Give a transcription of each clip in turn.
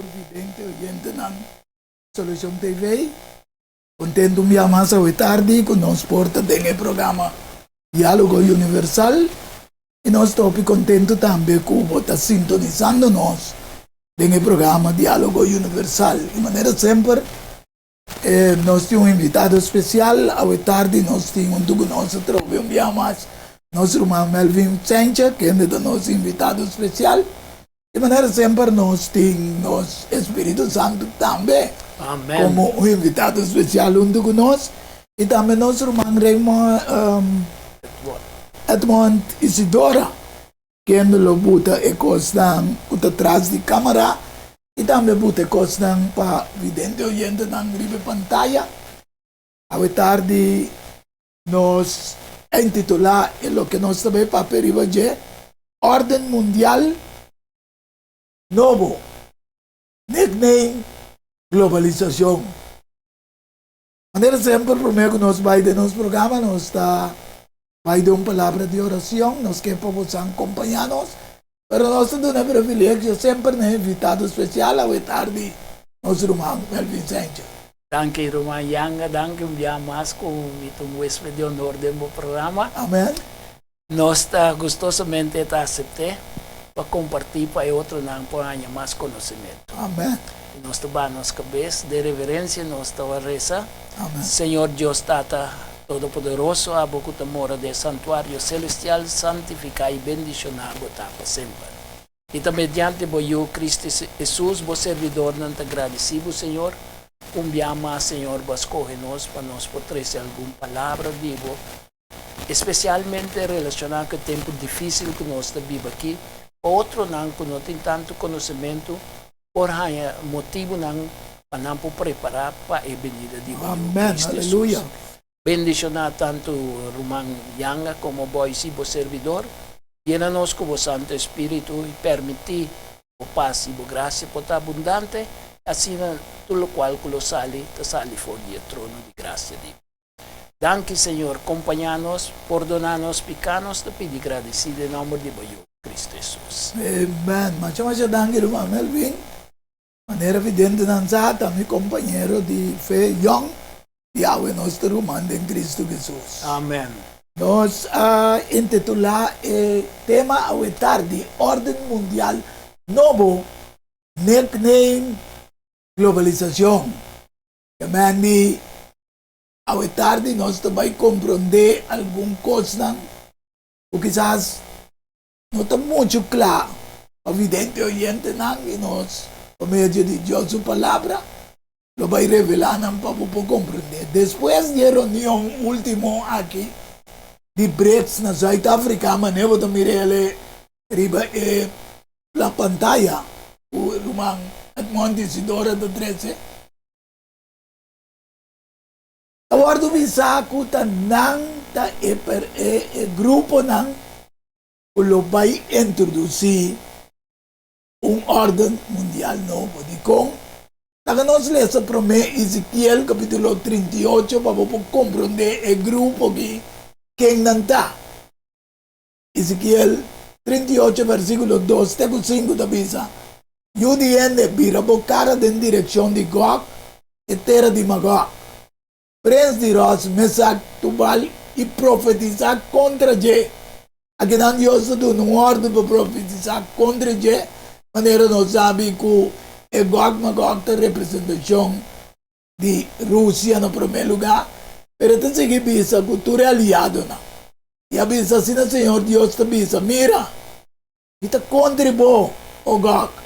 tur vidente oyentenan Solucion TV. Contento un bia mas awe tardi cu nos por ta den e programa Dialogo Universal y nos ta hopi contento tambe cu bo ta sintonizando nos den e programa Dialogo Universal. Y manera semper nos tin un invitado especial, awe tardi nos tin hunto cu nos atrobe un bia mas nos ruman Melvin Sencha, kende ta nos invitado especial. Di manera semper nos tin nos Espíritu Santu tambe como un invitado especial hunto cu nos y tambe nos ruman Raymond Edmond Isidora. Kende lo buta e kosnan ku ta tras di kamara i tambe buta e kosnan pa vidente oyentenan riba e pantaya. Awe tardi nos a intitulá e loke nos ta bai papia riba dje, Órden Mundial Nobo, nickname Globalisashon. Manera semper promé ku nos bai den nos programa nos ta bai den un palabra di oracion, nos ke pa bosan kompañá nos, pero nos ta duna e privilegio semper na e invitado spesial awe tardi, nos ruman Melvin Sanchez. Danki ruman Yanga, danki un bia mas ku mi ta un huesped di honor den bo programa. Amen. Nos ta gustosamente ta asept'é pa kompartí pa e otronan por haña mas konosementu. Amen. I nos ta baha nos kabes den reverensia, nos ta resa, Amen. Señor Dios Tata Todopoderoso, abo ku ta mora den e santuario selestial, santifiká i bendishoná bo ta pa semper. I ta mediante bo Yu, Cristo Hesus, bo servidornan ta gradisí bo, Señor, un bia mas, Señor, bo a skohe nos pa nos por trese algun palabra di bo, Espesialmente relashoná ku e tempu difísil ku nos ta biba akí, otronan ku no tin tantu konosementu por haña motibunan pa nan por prepará pa e benida di bo Yu, Amèn. Kristu Aleluya. Hesus. Bendishoná tantu ruman Yanga komo Boysi, bo servidor. Yena nos ku bo Santu Espíritu i permití bo pas i bo grasia por ta abundante, asina tur lokual ku lo sali ta sali for di e trono di grasia di bo. Danki Señor, kompañá nos, pordoná nos piká, nos ta pidi gradisí den nòmber di bo Yu, Kristu Hesus. Amen. Masha masha danki ruman Melvin. Manera videntenan sa ta mi kompañero di fe yòn i awe nos ta ruman den Kristu Hesus. Amen. Nos a intitulá e tema awe tardi Órden Mundial Nobo, nickname Globalisashon. Amen di Awe tardi nos ta bai komprondé algun kosnan ku kisas no ta muchu kla pa vidente oyentenan i nos pa medio di Dios su Palabra lo bai revelá nan pa bo por komprondé. Despues di e reunion último aki di BRICS na Zuid Afrika, manera bo ta mira el riba e la pantaya ku ruman Edmond Isidora ta trese, Ta wòrdu bisá ku ta nan ta e e gruponan ku lo bai introdusí un órden mundial nobo. Dikon? Laga nos lesa promé Ezekiel kapítulo 38 pa bo por komprondé e grupo aki ken nan ta. Ezekiel 38 versíkulo 2 te ku 5 ta bisa, Yu di hende, bira bo kara den direkshon di Gog, e tera di Magog, prens di Ros, Mesak, Tubal, i profetisá kontra dje. Akinan Dios ta duna un òrdu pa profetisá kontra dje, manera nos sabi ku e Gog Magog ta representashon di Rusia na promé lugá, pero e ta sigui bisa ku tur e aliadonan. I a bisa, Asina Señor Dios ta bisa, Mira, mi ta kontra bo, o Gog,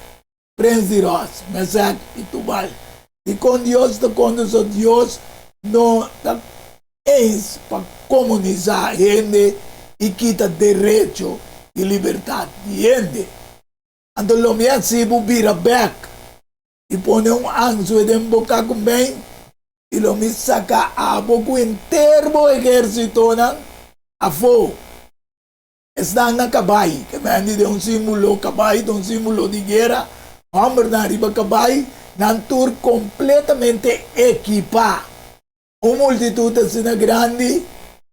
prens di Ros, Mesek i Tubal. Dikon Dios ta kontra so? Dios no ta eens pa komunisá hende i kita derecho i libertat di hende. Anto lo mi hasi bo bira bèk i pone un anzue den bo kakumbein, i lo mi saka abo ku henter bo ehérsitonan afó. Esnan na kabai, ke mendi den un símbolo, kabai ta un símbolo di guera, hòmbernan riba kabai, nan tur kompletamente ekipá. Un multitut asina grandi,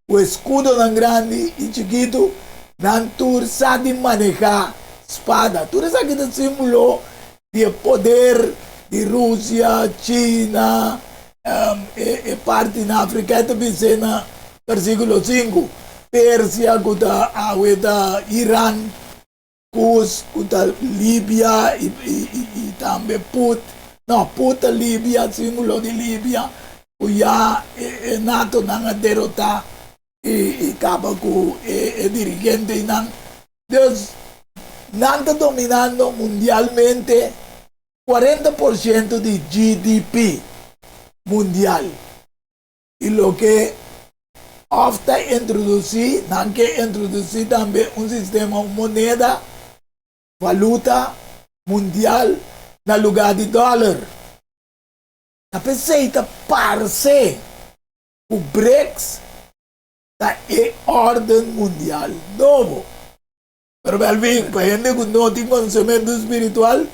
ku eskudonan grandi i chikitu, nan tur sa di manehá spada. Tur esaki ta símbolo. di e poder di Rusia, China, e parti na Afrika, e ta bis'é na versíkulo sinku, Persia ku ta awe ta Iran, Kus ku ta Libia i tambe Put, no, Put ta Libia, símbolo di Libia, ku ya e NATOnan a derotá i kaba ku e dirigentenan. Dus, nan ta dominando mundialmente 40% di GDP mundial. I loke òf ta introdusí, nan ke introdusí tambe un sistema, un moneda, valuta mundial na lugá di dòler. Ta p'esei ta parse ku BRICS ta e órden mundial nobo. Pero Melvin, pa hende ku no tin konosementu spiritual,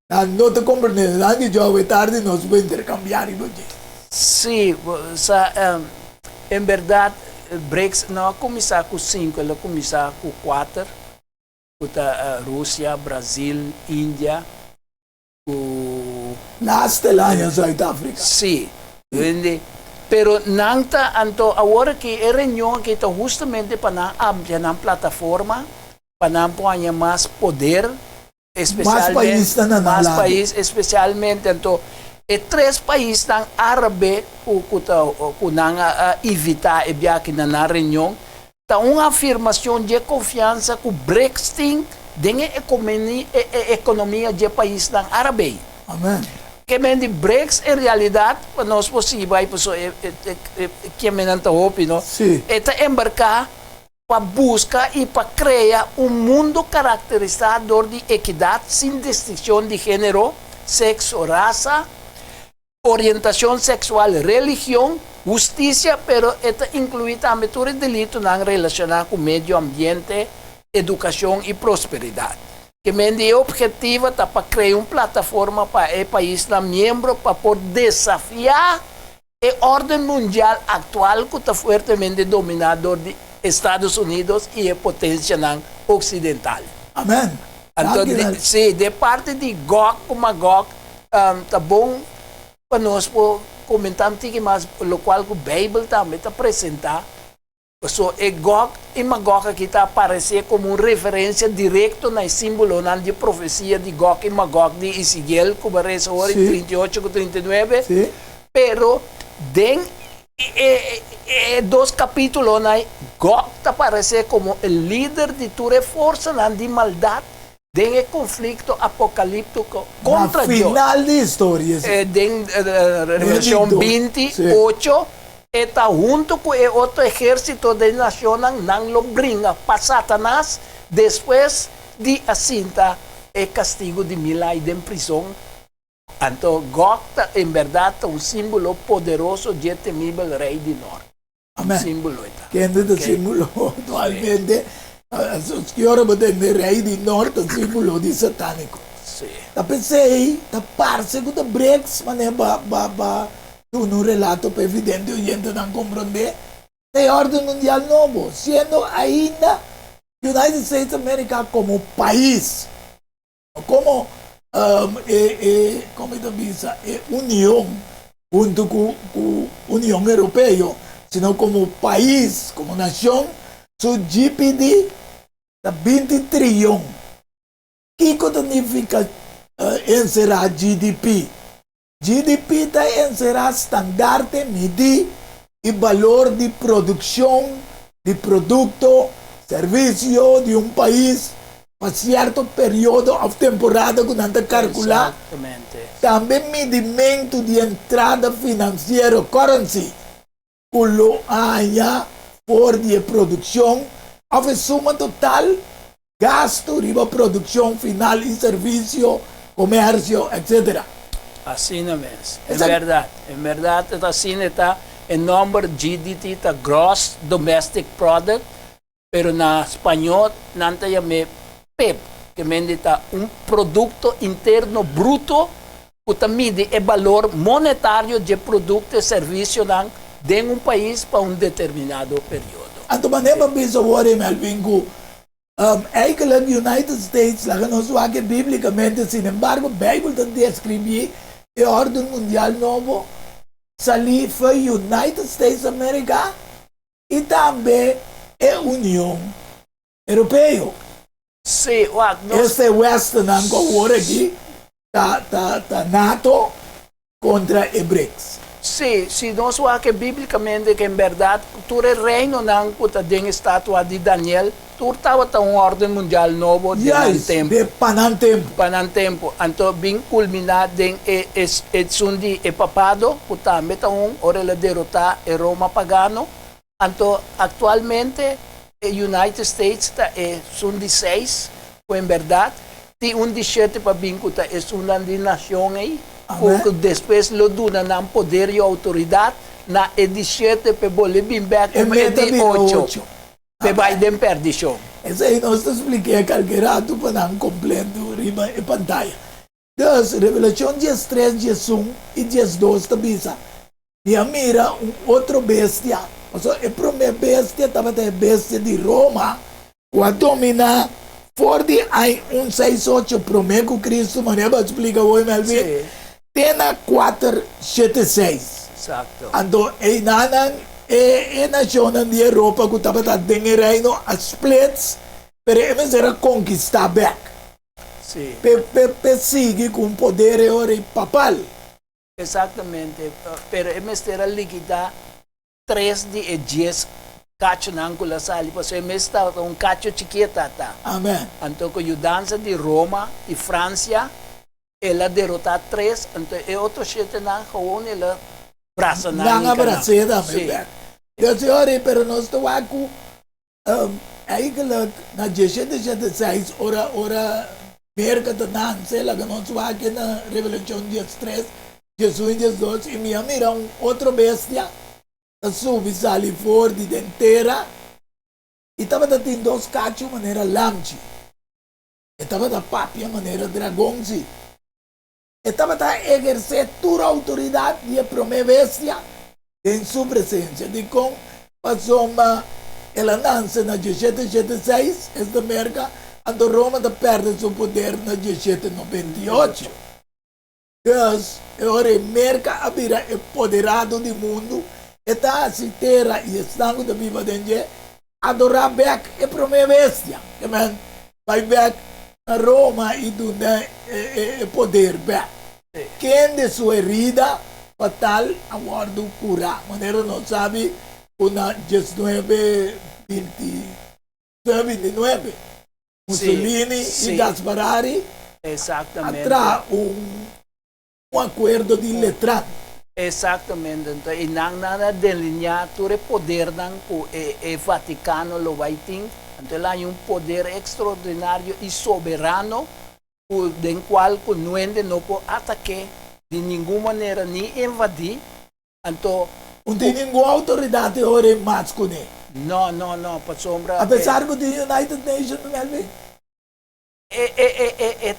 nan no ta komprendé. Nan di djòwe tardi nos por interkambiá riba dje. Sí, bo sa, en bèrdat BRICS no a kuminsá ku sinku, el a kuminsá ku kuater, ku ta Rusia, Brazil, India ku. Laatste el aña Zuid-Afrika. Sí, hende. Pero nan ta, anto awor aki e reunion aki ta hustamente pa nan amplia nan plataforma, pa nan por haña mas poder, Mas paisnan na nan mas lado. pais, especialmente anto e tres paisnan árabe ku ta ku nan a invitá e biaha na nan reunion, ta un afirmacion dje confiansa cu BRICS tin den e economia dje paisnan árabe. Amen. Ke men di BRICS en realidad, pa nos por sigui bai paso e kemenan ta hopi no, e ta embarca pa busca y pa crea un mundo caracterisa dor di equidad sin distincion di genero, sexo, rasa, orientacion sexual, religion, husticia, pero e ta inclui tambe tur e delitonan relaciona cu medio ambiente, educacion y prosperidad. Ke men di e obhetivo ta pa crea un plataforma pa e paisnan miembro pa por desafia e orden mundial actual cu ta fuertemente domina dor di Estados Unidos y e potencianan occidental. Amen. Anto, Danki, Nel. Sí, de parti di Gog cu Magog, ta bon pa nos por comenta un tiki mas locual cu Bijbel tambe ta presenta. Paso e Gog y Magog aki ta aparece como un referencia directo na e simbolonan di profecia di Gog y Magog di Ezekiel cu bo a reza ora in 38 cu 39. Pero den e dos capitulonan Gog ta aparece como e lider di tur e forsanan di maldad den e conflicto apocaliptico contra Na Dios. final di historia, sí. Den Revelacion 22, 20, 8, e ta hunto cu e otro ehercito di nacionnan, nan lo bringa pa Satanas despues di a sinta e castigo di 1000 ai den prison. Anto Gog ta en berdad ta un simbolo poderoso dje temibel rey di nort. Un Amen. simbolo e ta. Kende ta simbolo actualmente? Ki ora bo tende rey di nort ta simbolo di satanico. Ta p'esey ta parce cu ta BRICS, manera ba ba ba duna un relato pa e vidente oyentenan comprende, ta e orden mundial nobo, siendo ainda United States America como pais, no como e e como e ta bisa e union hunto cu cu Union Europeo, sino como pais, como nacion, su GPD ta 20 triyon. Kiko ta nifica encera GDP? GDP ta encera standarte midi y balor di produccion di producto, servicio di un pais pa cierto periodo of temporada cu nan ta calcula. Tambe midimento di entrada financiero, currency, cu lo haña for di e produccion of e suma total gasto riba produccion final y servicio, comercio, etc. Asina mes. En berdad. En berdad e ta asina e ta. E nomber GDT ta Gross Domestic Product, pero na spañó nan ta yam'é PIB, ke mende ta un Producto Interno Bruto ku ta midi e balor monetario dje produkto e servisionan den un pais pa un determinado periodo. Anto manera pa bisa awor, Melvin, ku. Eigenlijk United States, laga nos wak bíblikamente, sin embargo, Beibel ta deskribí e órden mundial nobo, sali for United States America i tambe e Union Europeo. Sí, wak, nos Este Western awor aki ta NATO kontra e BRICS. Sí, si nos wak bíblikamente ku en berdat tur e reinonan ku ta den estatua di Daniel, tur tabata un órden mundial nobo den tempu. De pa nan tempu. Pa nan tempu. Anto bin kulminá den e esun di e papado, ku tambe ta un ora el a derotá e Roma pagano. Anto aktualmente e United States ta esun di seis, ku en berdat tin un di shete pa bin ku ta esunnan di nashon ei, ku despues lo duna nan poder i outoridat na e di shete p'e bolbe bin bèk E komo e meta di bira ocho, ocho. p'e bai den perdishon. Esei nos ta splik'é kalke ratu pa nan kompleto riba e pantaya. Dus, Revelashon 13, 11 i 12 ta bisa, Mi a mira un otro bestia. Pasobra e promé bestia tabata e bestia di Roma, ku a dominá for di aña 168 promé ku Kristu, manera bo a splika hoy, Melvin, te na 476. Anto einanan e nashonnan di Europa ku tabata den e reino a splits, pero e mester a konkistá bèk. P'e sigui ku un poder e ora ei papal. Exactamente, pero e mester a likidá tres di e 10 kachonan ku la sali, pasobra e mes tabata un kacho chikiet ata. Amen. Anto ku yudansa di Roma i Fransia el a derotá tres, anto e otro shetenan gewoon el a brasa nan Nan i a kanan. bras'é tambe bèk. Dios e ora ei, pero nos ta wak ku Eigenlijk na 1776 ora Merka ta nanse laga nos wak na Revelashon 13, 11 i 12 i mi a mira un otro bestia ta subi sali for di den tera i tabata tin dos kachu manera lamchi. E tabata papia manera dragon si. E tabata ehersé tur outoridat di e promé bestia den su presensia. Dikon? Pasobra el a nanse na 1776, esta Merka, anto Roma ta pèrdè su poder na 1798. Dus, e ora ei Merka a bira e poderado di mundu, e ta hasi tera i esnan ku ta biba den dje adorá bèk e promé bestia. Ke men bai bèk na Roma i duna e poder bèk. Kende su herida fatal a wòrdu kurá, manera nos sabi ku na 1929 Mussolini i Gasparari a traha un akuerdo di letran. Exactamente. Anto e nan nan a delineá tur e podernan ku e Vaticano lo bai tin. Anto el a haña un poder extraordinario i soberano ku den kual ku nuende no por atak'é di ningun manera ni invadí. Anto. Un tin ningun outoridat e ora e mas kuné. No, no, no, pasobra. Apesar ku tin United Nations, Melvin. E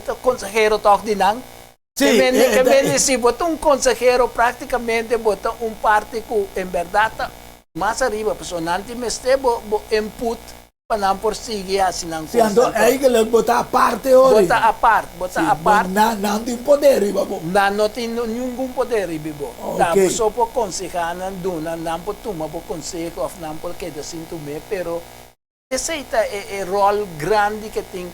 ta konsehero tòg di nan. Ke men si bo ta un konsehero, práktikamente bo ta un parti ku en bèrdat ta mas ariba, pasobra nan tin mester bo input pa nan por sigui hasi nan kos. Anto eigenlijk bo ta aparte ora. Bo ta apart, bo ta apart. Nan tin poder riba bo. Nan no tin ningun poder riba bo. Ta bo so por konsehá nan, duna nan por tuma bo konseho òf nan por keda sin tum'é, pero esei ta e ròl grandi ku tin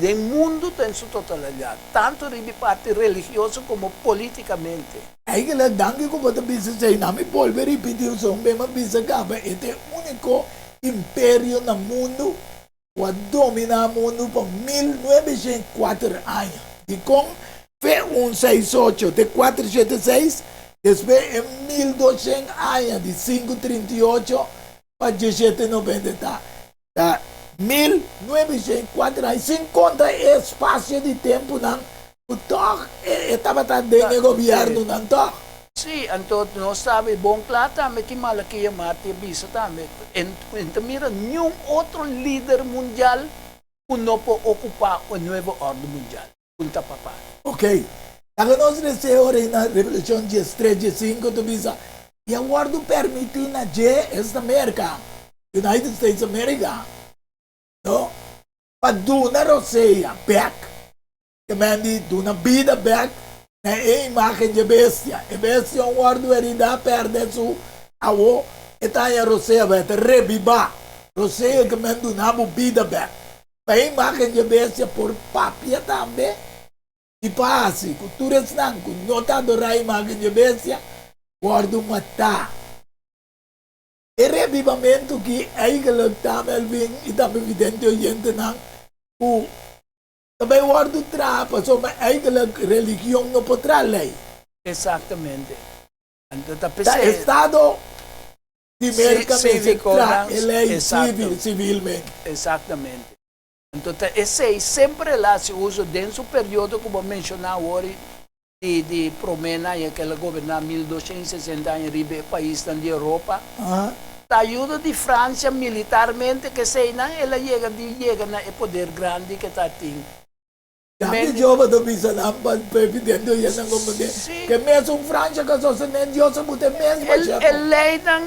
den mundu den su totalidat, tantu riba e parti religioso komo polítikamente. Eigenlijk, danki ku bo ta bisa esei. Na mi bolbe ripití un son bes, mi a bisa kaba e ta e úniko imperio na mundu ku a dominá mundu pa 1904 aña. Dikon? Fe 168 te 476, despues e 1200 aña di 538 pa 1790 ta 1904 aña, sin konta e espasio di tempunan ku tòg e tabata den e gobièrnunan tòg. Sí, anto nos sabi bon kla tambe ki Malakia Marti a bisa tambe. En ta mira niun otro lider mundial ku no por okupá un nuevo órden mundial. Ku ta papá. Ok. Laga nos lesa ora na Revelashon 13, 15 ta bisa, I a wòrdu permití na dje, esta Merka, United States America. No? Pa duna rosea bek. Ke men di duna bida bek na e imágen dje bestia. E bestia un wòrdu heridá, pèrdè su awo, e ta haña rosea bek, e ta rebibá. Rosea ke men duna bo bida bek. Pa e imágen dje bestia por papia tambe i pa hasi ku tur esnan ku no ta adorá e imágen dje bestia wòrdu matá. E rebibamentu ki eigenlijk ta, Melvin i tambe vidente oyentenan, ku ta bai wòrdu traha pasobra eigenlijk religion no por traha lei. Exactamente. Anto ta Ta p'esei. estado di Merka mester Cívico traha nan, e lei exacto. civil, civilmente. Exactamente. Anto ta esei semper el a hasi uso den su periodo ku bo a menshoná awor di di promé aña ku el a goberná 1260 aña riba e paisnan di Europa. Ta ayuda di Francia militarmente ku eseinan el a yega di yega na e poder grandi ku e ta tin. Tambe Jehova ta bisa nan pa evidente oyentenan komprendé ku e mesun Francia ku a sostené Dios a buta e mes E bashé. leinan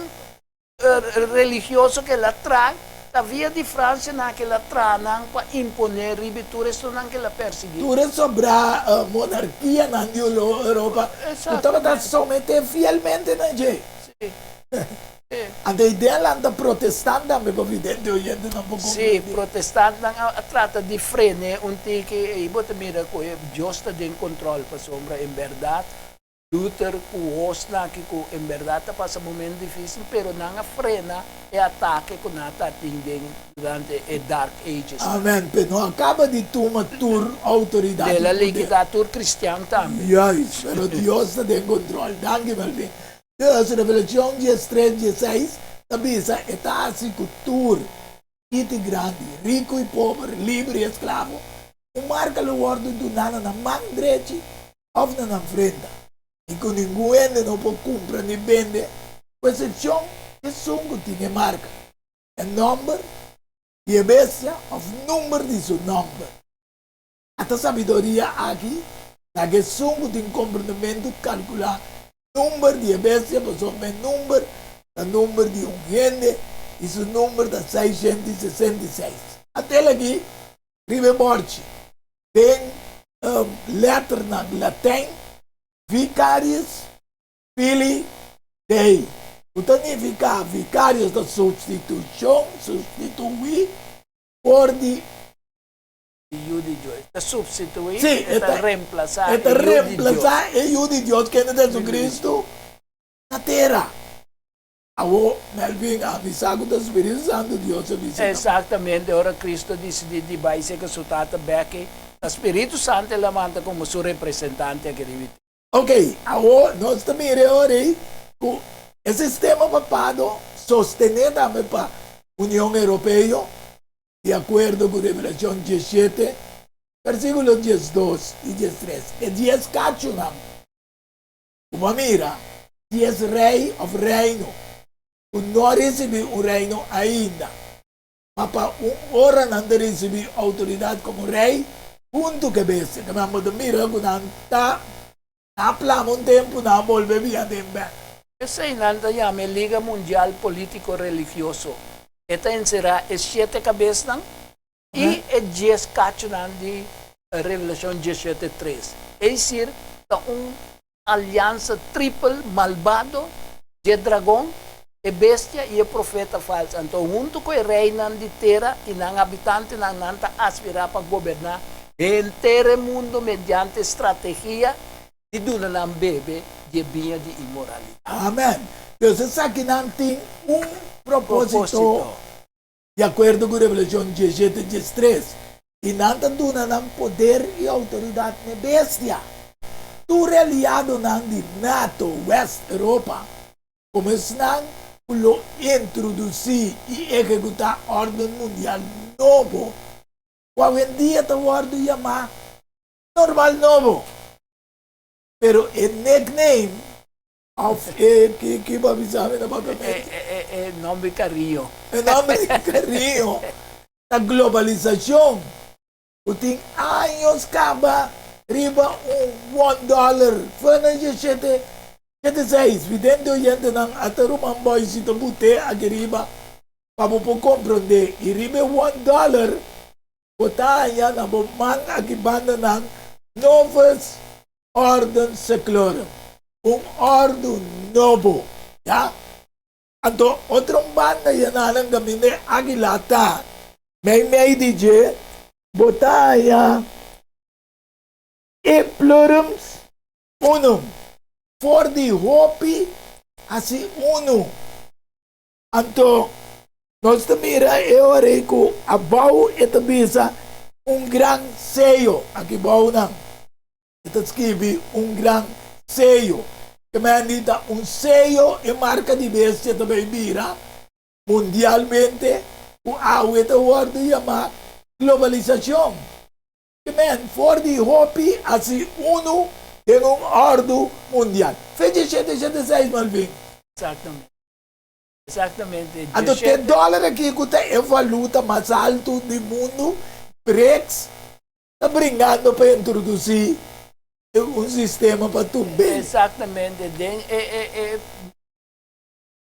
religioso ku el a traha, ta via di Francia nan ku el a traha nan pa imponé riba tur esunnan ku el a persiguí. Tur e sobrá monarkianan di Europa ku tabata someté fielmente na dje. Anto e ideanan ta protestant tambe pa vidente oyentenan por Sí, komprendé. protestantnan a trata di frené un tiki i bo ta mira ku Dios ta den kontrol pasobra en bèrdat Luther ku hosnan aki ku en bèrdat ta pasa momento difísil, pero nan a frena e atake ku nan ta tin den durante e Dark Ages. Amen. Pe no a kaba di tuma tur outoridat i El a poder. likidá tur kristian tambe. Juist, pero Dios ta den kontrol. Danki, Melvin. Dus, Revelashon 13, 16 ta bisa e ta hasi ku tur chikit i grandi, riku i pober, liber i esklavo, un marka lo wòrdu duná na nan man drechi òf na nan frenta, i ku ningun hende no por kumpra ni bende, ku esepshon esun ku tin e marka, e nòmber di e bestia òf number di su nòmber. Ata sabiduria aki, laga esun ku tin komprendementu kalkulá number di e bestia, pasobra e number ta number di un hende i su number ta 666. Atel aki riba e bòrchi den lèternan latèn Vicarius Filii Dei, ku ta nifiká Vicarius ta supstitushon, sustituí for di. Yu di Dios. E ta supstituí, Sí, e ta remplasá e e ta Yu di Dios. remplasá e Yu di Dios, kende ta Jesucristo, na tera. Awor, Melvin, ami sa ku ta Spiritu Santu Dios a bisa nan. Exactamente, ora Cristo dicidí di bai serka su Tata bek, ta Spiritu Santu el a manda komo su representante aki riba e tera. Ok, awor nos ta mira e ora ei ku e sistema papado sostené tambe pa Union Europeo, di akuerdo ku Revelashon 17, versíkulo 12 i 13, e dies kachunan. Ku bo a mira 10 rei òf reino ku no a risibí un reino ainda, ma pa un ora nan ta risibí outoridat komo rei huntu ku e bestia. Ke nan bo ta mira ku nan ta a plama un tempu, nan a bolbe bia den bèk. Esei nan ta yama e Liga Mundial Polítiko Religioso. E ta enserá e shete kabesnan I e 10 kachunan di Revelashon 17, tres. Es desir, ta un aliansa tripel malbado dje dragon, e bestia i e profeta falsu. Anto huntu ku e reinan di tera i nan habitantenan, nan ta aspirá pa goberná henter e mundu mediante strategia di duna nan bebe dje biña di inmoralidat. Amen. Dus esakinan tin un propósito. Di akuerdo ku Revelashon 17, 13, i nan ta duna nan poder i outoridat n'e bestia. Tur e aliadonan di nato West Europa, komo esnan ku lo introdusí i ehekutá órden mundial nobo, ku awendia ta wòrdu yamá normal nobo. Pero e nickname Of e ki ki bo a bisa mi na papiamento? E nomber cariño. E nomber di cariño ta globalisacion cu tin años caba riba un one dollar. Fue na 17, 76, vidente oyentenan a ta ruman boy si ta bute aki riba. Pa bo por komprondé, i riba e one dollar bo ta haña na bo man aki bandanan Novus Orden Seclorum, un òrdu nobo, ya. Anto otro un banda yenanan kaminda e águila ta meimei di dje, bo ta haña E plurums unum, for di hopi hasi unu. Anto nos ta mira e ora ei ku abou e ta bisa un gran seyo, aki bounan e ta skibi un gran seyo. Ke mende ta un seyo e marka di bestia ta bay bira mundialmente ku awe ta wòrdu yamá globalisashon. Men for di hopi hasi unu den un òrdu mundial. Fecha shete shete seis, Malvin. Exactamente. Exactamente. Anto te dòler aki ku ta e valuta mas altu di mundu, BRICS, ta bringando pa introdusí un sistema pa tumb'é. Exactamente. Den e e e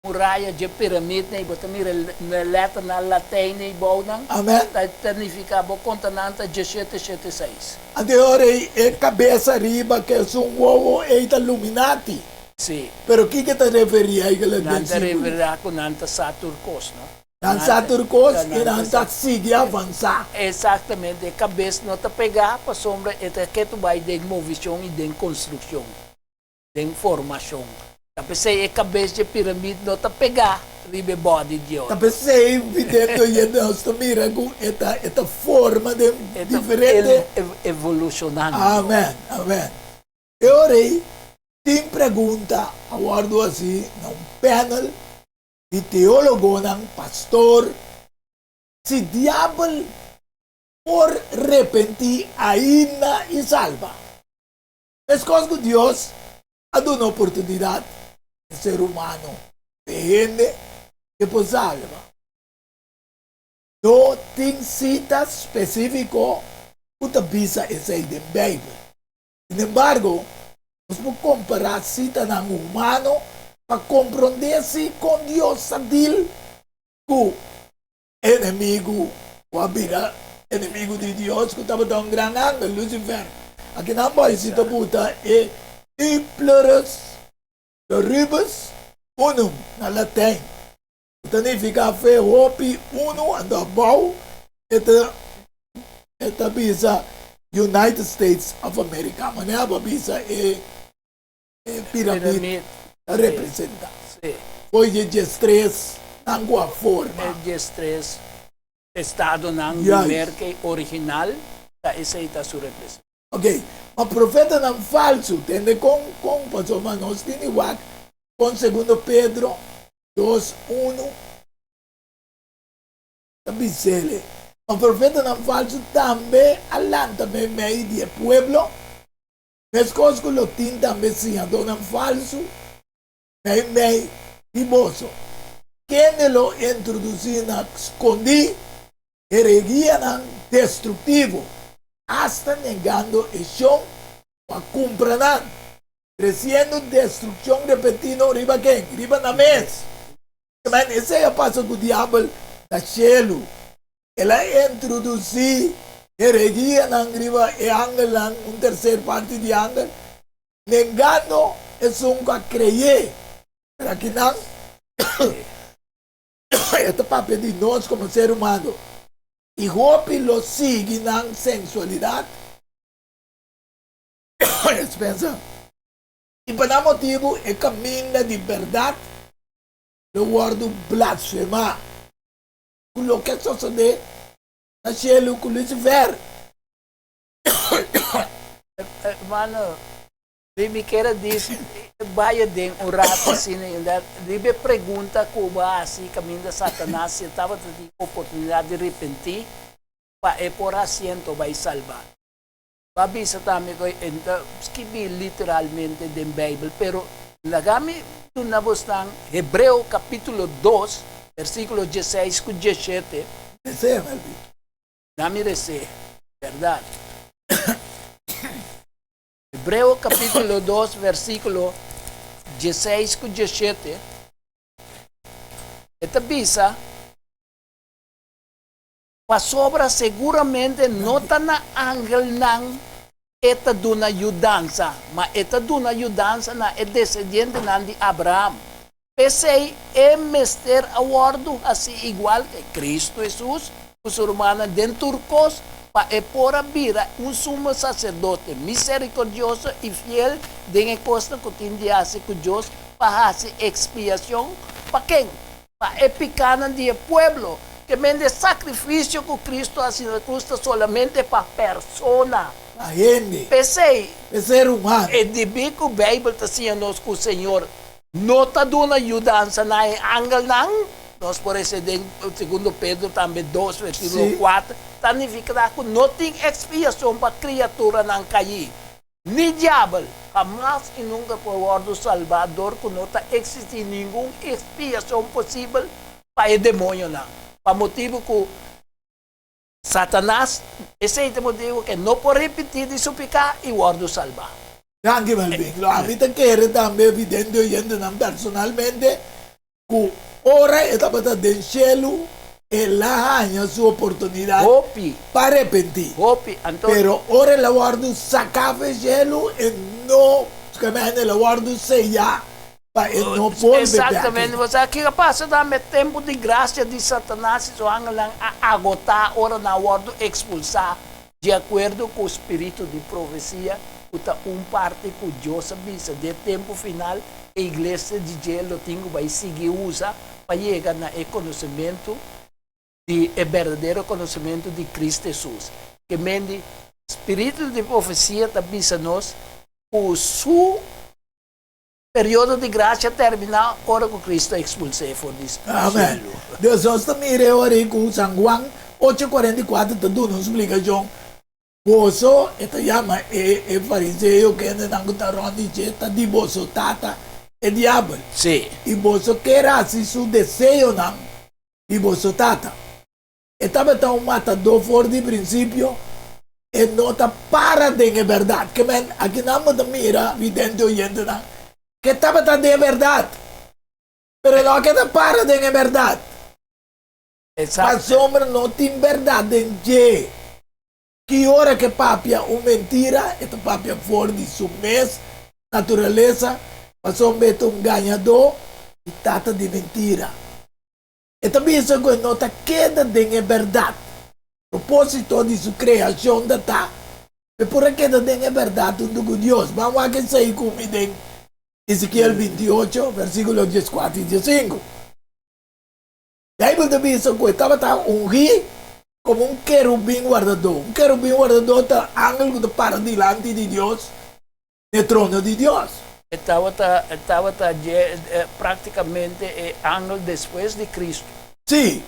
Muraya dje piramidnan i bo ta mira e lèternan latijn ei bounan, Amen. ta nifiká bo kontanan ta djeshete shete seis. Anto e ora ei e kabes ariba ku esun wowo ei ta luminati. Sí. Pero kiko ta referí eigenlijk Nan den ta símbolo? referá ku nan ta sa tur kos, no? Nan sa tur kos i nan ta sigui avansá. Eksaktamente. E kabes no ta pegá pasobra e ta ketu bai den movishon i den konstrukshon. Den formashon. Ta p'esei e kabes dje piramid no ta pegá riba e bòdi di Ta p'esei videndo ye nos ta mira ku e ta e ta forma den diferente. E ta evolushonando. Amen, amen. E ora ei tin pregunta a wòrdu hasi na un panel di teólogonan, pastor, si diabel por repentí ainda i salba. Meskos ku Dios a duna oportunidat e ser humano, e hende ke por salba. No tin sita spesífiko ku ta bisa esei den Beibel. Sinembargo, nos por kompará sitanan humano pa komprondé si kon Dios ta dil ku Enemigu ku a bira enemigu di Dios ku tabata un gran angel, Lucifer. Akinan boy si ta buta e U plurus pluribus unum na Latijn, ku ta nifiká fe hopi unu, anto abou e ta e ta bisa United States of America, manera bo a bisa e e piramid ta representa. Fo'i dje diestres nan ku a forma. E diestres estadonan di Merka original ta esei ta su representashon. Ok, ma profetanan falsu, tende kon kon pasobra nos tin di wak kon Segundo Pedro dos unu ta bis'ele. Ma profetanan falsu tambe a lanta meimei di e pueblo. Meskos ku lo tin tambe siñadónan falsu meimei di boso, kende lo introdusí na skondí heregianan destruktivo, asta negando e shon ku a kumpra nan, tresiendo destrukshon repentino riba ken? Riba nan mes. Esei a pasa ku Diabel na shelu. El a introdusí heregianan riba e angelnan, un terser parti di angel, nengando esun ku a kreyé. Pero akinan e ta papia di nos komo ser humano. I hopi lo sigui nan sensualidat. Spencer. I pa nan motibu e kaminda di bèrdat lo wòrdu blasfemá. Ku loke a sosodé na shelu ku Lucifer. Hermano, mi mi kier a dis baya den un rato asina inda riba e pregunta ku bo a hasi kaminda Satanas si e tabata tin oportunidat di repentí pa e por hasiento bai salbá. Bo a bisa tambe ku e no ta skibí literalmente den Beibel, pero laga mi duna bosnan Hebreo kapítulo dos, versíkulo dieseis ku diesshete. Resé, Melvin. Na mi resé, bèrdat. Hebreo kapítulo dos, versíkulo dieseis ku diesshete, e ta bisa. Pasobra seguramente no ta na angelnan e ta duna yudansa, ma e ta duna yudansa na e desendientenan di Abraham. P'esei e mester a wòrdu hasí igual ku Kristu Hesus ku su rumannan den tur kos, pa e por a bira un sumo saserdote miserikordioso i fiel den e kosnan ku tin di hasi ku Dios pa hasi ekspiashon pa ken? Pa e pikánan di e pueblo. Ke men e sakrifisio ku Kristu a hasi na krus ta solamente pa persona. Pa hende. P'esei. Pa e ser humano. E debí ku Beibel ta siña nos ku Señor no ta duna yudansa na e angelnan, nos por hesé den Segundo Pedro tambe dos versíkulo kuater, ta nifiká ku no tin ekspiashon pa kriaturanan kaí. Ni diabel hamas i nunka por wòrdu salbá dor ku no ta eksistí ningun ekspiashon posibel pa e demoñonan, pa motibu ku Satanas, esei ta motibu ku e no por ripití di su piká i wòrdu salbá. Danki Melvin. Lo ami ta kere tambe evidente oyentenan personalmente ku ora e tabata den shelu el a haña su oportunidat Hopi. pa arepentí. Hopi. Anto. Pero ora el a wòrdu saká for e shelu e no, skamente el a wòrdu seyá pa e no bolbe bek. Exactamente. Bo sa kiko a pasa tambe? Tempu di gracia di Satanas i su angelnan a agotá ora nan a wòrdu ekspulsá di akuerdo ku spiritu di profesia ku ta un parti ku Dios a bisa den e tempu final e iglesia di dje lo tin ku bai sigui usa pa yega na e konosementu di e berdadero konosementu di Kristu Hesus. Ke men di spiritu di profesia ta bisa nos ku su Periodo di gracia termina ora cu Cristo a expuls'é for di Amen. cielu. Dios nos ta mira e ora ei cu San Juan ocho cuarenta i kuater ta duna un splicacion. Boso, e ta yama e e fariseo kendenan cu ta rond di dje, ta di boso tata, e diabel. Sí. I boso kier haci su deseonan di boso tata. E tabata un matadó for di prinsipio, e no ta para den e bèrdat. Ke men, akinan bo ta mira, vidente oyentenan, ke tabata den e bèrdat, pero e no a keda para den e bèrdat. Pasobra no tin bèrdat den dje. Ki ora ke papia un mentira, e ta papia for di su mes naturalesa, pasobra e ta un gañadó i tata di mentira. E ta bisa ku e no ta keda den e bèrdat. Propósito di su kreashon ta ta pa e por a keda den e bèrdat huntu ku Dios. Ban wak esei ku mi den Ezekiel 28, versíkulo 14 i 15. Beibel ta bisa ku e tabata ungí komo un kerubin wardadó. Un kerubin wardadó ta angel ku ta para dilanti di Dios. E trono di Dios. E tabata, e tabata dje, práktikamente e angel despues di Kristu. Sí,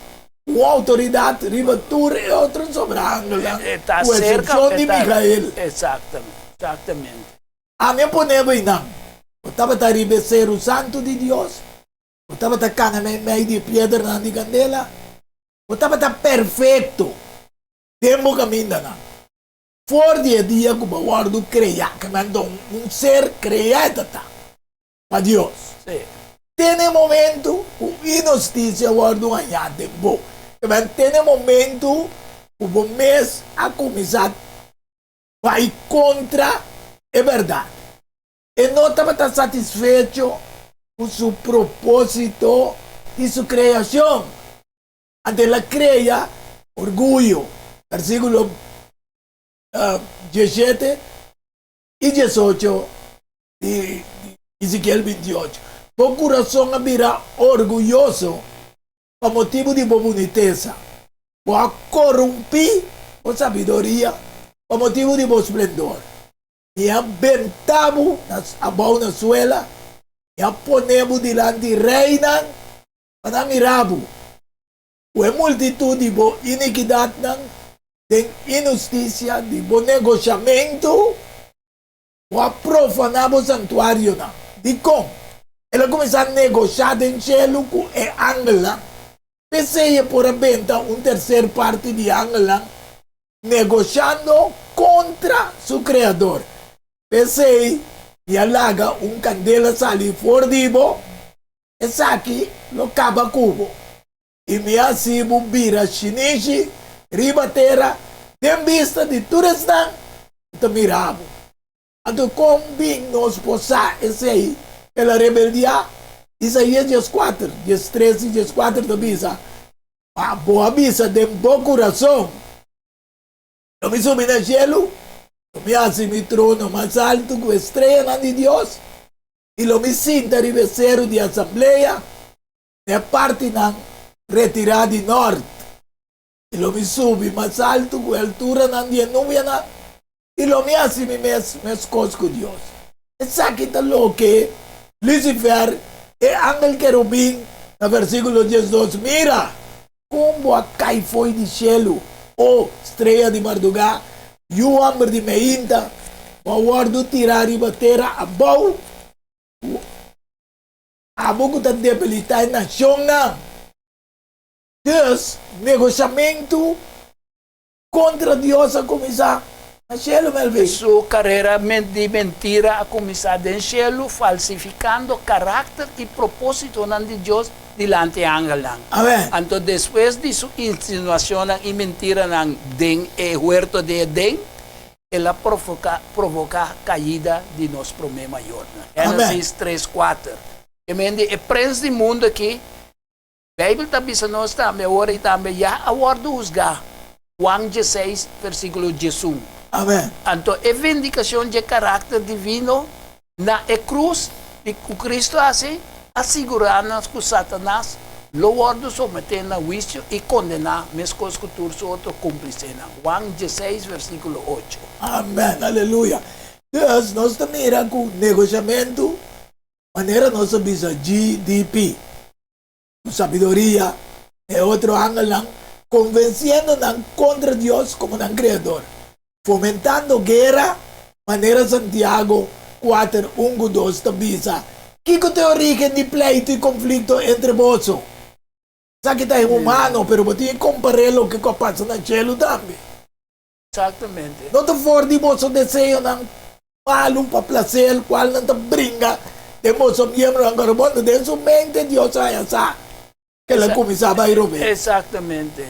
un outoridat riba tur e otro sobra angelnan, E ta ku serka, eksepshon e di ta, Mikael. Eksaktamente, eksaktamente. Ami a pone bo einan. Bo tabata riba e seru santu di Dios, bo tabata kana meimei di e piedranan di kandela, bo tabata perfekto den bo kamindanan. For di e dia ku bo a wòrdu kreá, ke men ta un ser kreá e ta ta pa Dios. Sí. Te na e momentu ku inhustisia wòrdu hañá den bo, ke men te na e momentu ku bo mes a kuminsá bai kontra e bèrdat. E no tabata satisfecho ku su propósito di su kreashon. Anto el a krea orguyo. Versíkulo diesshete i diesocho di Ezekiel bintiocho. Bo kurason a bira orguyoso pa motibu di bo bunitesa. Bo a korumpí bo sabiduria pa motibu di bo splendor. Mi a benta bo abou na suela, mi a pone bo dilanti reinan Pa nan mira bo, ku e multitut di bo inikidatnan den inhustisia di bo negoshamentu, bo a profaná bo santuarionan. Dikon? El a kuminsá negoshá den shelu ku e angelnan. P'esei e por a benta un terser parti di angelnan negoshando kontra su Kreador. P'esei mi a laga un kandela sali for di bo. Esaki lo kaba ku bo, i mi a hasi bo bira shinishi. riba tera den bista di tur esnan ku ta mira bo. Anto kon bin nos por sa esei? El a rebeldiá? Isaías dieskuater, diestres i dieskuater ta bisa, Ma bo a bisa den bo kurason, Lo mi subi na shelu, lo mi hasi mi trono mas altu ku e streanan di Dios, i lo mi sinta riba e seru di asamblea na e partinan retirá di nòrt. I lo mi subi mas altu ku e alturanan di e nubianan, i lo mi hasi mi mes meskos ku Dios. Esaki ta loke Lucifer, e angel kerubin, na versíkulo diesdos, Mira! Kon bo a kai fo'i di shelu, o strea di mardugá, yu hòmber di meinta, bo a wòrdu tirá riba tera abou, ku abo ku ta debilitá e nashonnan. Dus, negoshamentu kontra Dios a kuminsá na shelu, Melvin. Su karera di mentira a kuminsá den shelu, falsifikando karakter i propósitonan di Dios dilanti e angelnan. Amèn. Anto despues di su insinuashonnan i mentiranan den e huerto di Edén, el a provoká kaida di nos promé mayornan. Amèn. Génesis tres, kuater. E men di e prens di mundu akí Beibel ta bisa nos tambe awor i tambe ya a wòrdu husgá, Juan dieseis, versíkulo diesun. Amèn. Anto e vindikashon dje karakter divino na e krus di ku Kristu a hasi a sigurá nos ku Satanas lo wòrdu someté na huisio i kondená meskos ku tur su otro kúmplisenan, Juan dieseis, versíkulo ocho. Amèn. Aleluya. Dus nos ta mira ku negoshamentu, manera nos a bisa GDP, Ku sabiduria, e otro angelnan konvensiendo nan kontra Dios komo nan Kreador, fomentando guera, manera Santiago kuater, un ku dos ta bisa, Kiko ta e orígen di pleitu i konflikto entre boso? Esaki ta humano, pero bo tin ke kompar'é loke ku a pasa na shelu tambe. Exactamente. No ta for di boso deseonan malu pa placer cualnan ta bringa den boso miembronan corobondo. Den su mente Dios a haña sa cu el a cuminsa bay robes. Exactamente.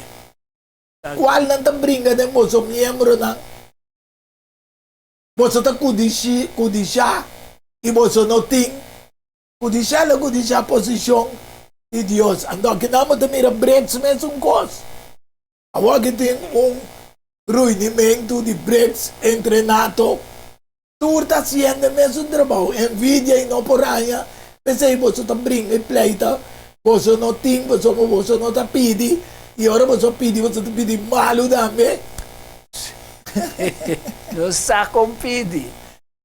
Cualnan ta bringa den boso miembronan. Boso ta cudishi, cudisha y boso no tin. Cudisha lo cudisha posicion di Dios. Anto akinan bo ta mira BRICS mesun cos. Awor aki tin un ruinimentu di BRICS entre nato. Tur ta hasiendo e mesun trabou. Envidia i no por haña. P'esei boso ta bringa i pleita. Boso no tin pasobra boso no ta pidi. I ora boso pidi, boso ta pidi malu tambe. No sa kon pidi.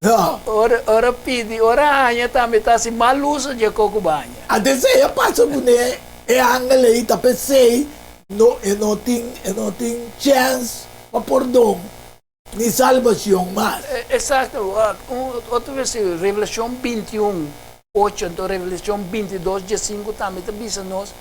No. Ora, ora pidi, ora haña tambe ta hasi mal uso dje koko bo haña. Anto esei a pasa kuné e angel ei ta p'esei no e no tin e no tin chèns pa pordon ni salbashon mas. Esakto. Un otro versíkulo, Revelashon bintiun, ocho, anto Revelashon bintidos, diesinku tambe ta bisa nos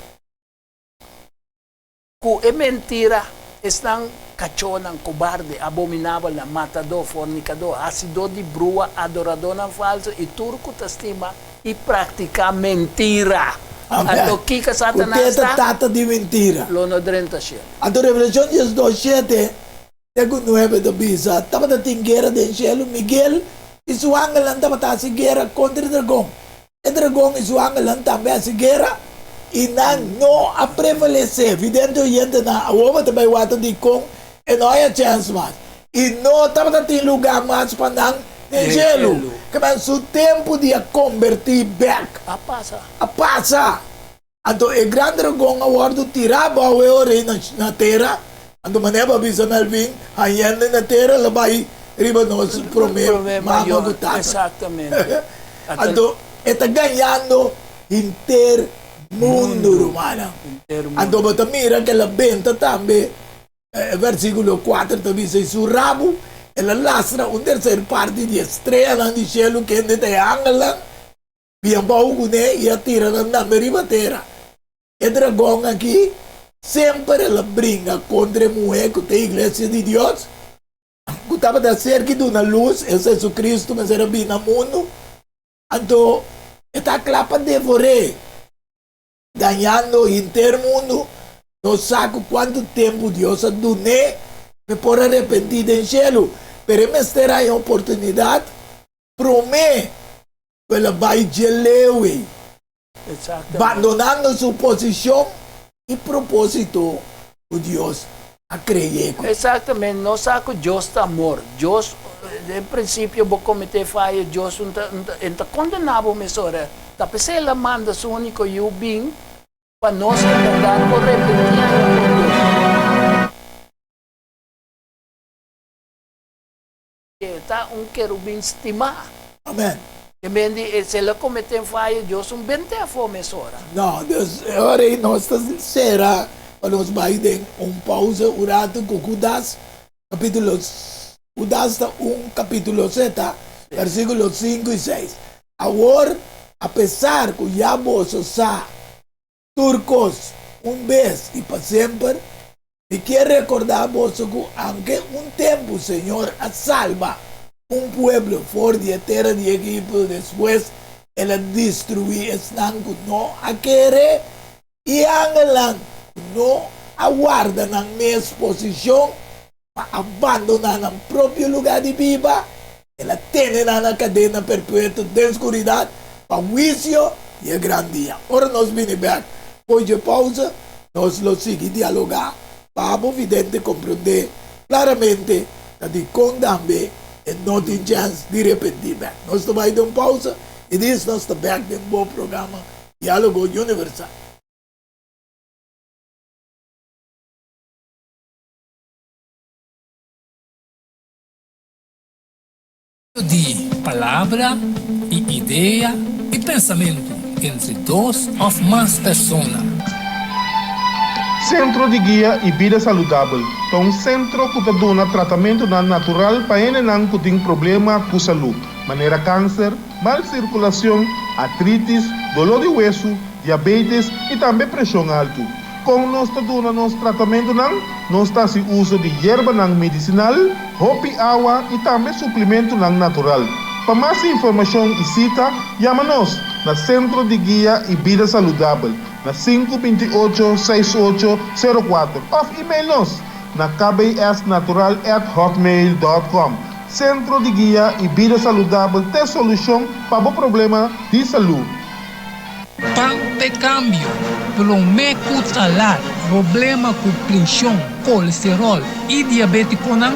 Ku e mentira, esnan kachónan, kobarde, abominabelnan, matadó, fornikadó, hasidó di brua, adoradónan falsu i tur ku ta stima i praktiká mentira. Amèn. Anto kiko Ku Satanas te ta ta? tata di mentira. Lo no drenta shelu. Anto Revelashon diesdos shete te ku nuebe ta bisa, Tabata tin guera den shelu, Miguel i su angelnan tabata hasi guera kontra e dragon. E dragon i su angelnan tambe hasi guera, i nan no a prevalesé. Vidente oyentenan, awor bo ta bai wak dikon e no haya chèns mas. I no tabata tin lugá mas pa nan den shelu. Kimen su tempu di a kombertí bèk a pasa. A pasa. Anto e gran dragon a wòrdu tirá abou e ora ei na tera. Anto manera bo a bisa Melvin, hañende na tera lo bai riba nos promé mama ku tata. Exactamente. Anto e ta gañando henter mundu, rumannan. Anto bo ta mira ku el a benta tambe, e versíkulo kuater ta bisa, i su rabu el a lastra un terser parti di e streanan di shelu, kende ta e angelnan, Bia bou kuné i a tira nan tambe riba tera. E dragon aki semper el a bringa kontra e muhé ku ta e iglesia di Dios, ku tabata serka i duna lus, es Hesukristu mester a bini na mundu. Anto e ta kla pa devor'é, dañando henter mundu. Nos sa ku kuantu tempu Dios a dun'é p'e por a repentí den shelu, pero e mester haña oportunidat promé ku el a bai dje leu ei, bandonando su posishon i propósito ku Dios a kre'é ku. Exactamente, nos sa ku Dios ta amor. Dios, den prinsipio bo kometé fayo, Dios no ta, e no ta kondená bo mesora. Ta p'esei el a manda su úniko Yu bin Pa nos en berdad por repentí aña con Dios. E ta un kerubin stimá. Amen. E men di, si el a cometé un fayo, Dios un bent'é afó mesora. No, dus e ora ei nos ta sera pa nos bai den un pausa un ratu ku Judas, kapítulo, Judas ta un kapítulo seta, versíkulo sinku i seis. Awor, apesar ku ya boso sa tur kos un bes i pa semper, mi kier rekordá boso ku aunke un tempu Señor a salba un pueblo for di e tera di Egipto, despues el a destruí esnan ku no a kere i angelnan ku no a warda nan mes posishon pa a bandoná nan propio lugá di biba, el a tene nan na kadena perpetuo den skuridat pa huisio di e gran dia. Ora nos bini bèk for dje pousa, nos lo sigui dialogá pa bo vidente komprondé klaramente ta dikon tambe e no tin chèns di repentí bèk. Nos ta bai den un pousa i dis nos ta bèk den bo programa Diálogo Universal. Di palabra i idea i pensamentu entre dos òf mas persona. Sentro di Guia i Bida Saludabel ta un sentro ku ta duna tratamentunan natural pa hendenan ku tin problema ku salú, manera kanser, mal sirkulashon, artritis, doló di wesu, diabetes i tambe preshon altu. Kon nos ta duna nos tratamentunan? Nos ta hasi uso di yerbanan medisinal, hopi awa i tambe suplimentunan natural. Pa mas informashon i sita, yama nos na Sentro di Guia i Bida Saludabel na sinku 28 6 ocho 04 òf email nos na kbsnatural at hotmail dòt kòm. Sentro di Guia i Bida Saludabel t'e solushon pa bo problema di salú. Pan p'e kambio, promé ku ta lat. Problema ku preshon, kolesteròl i diabétikonan,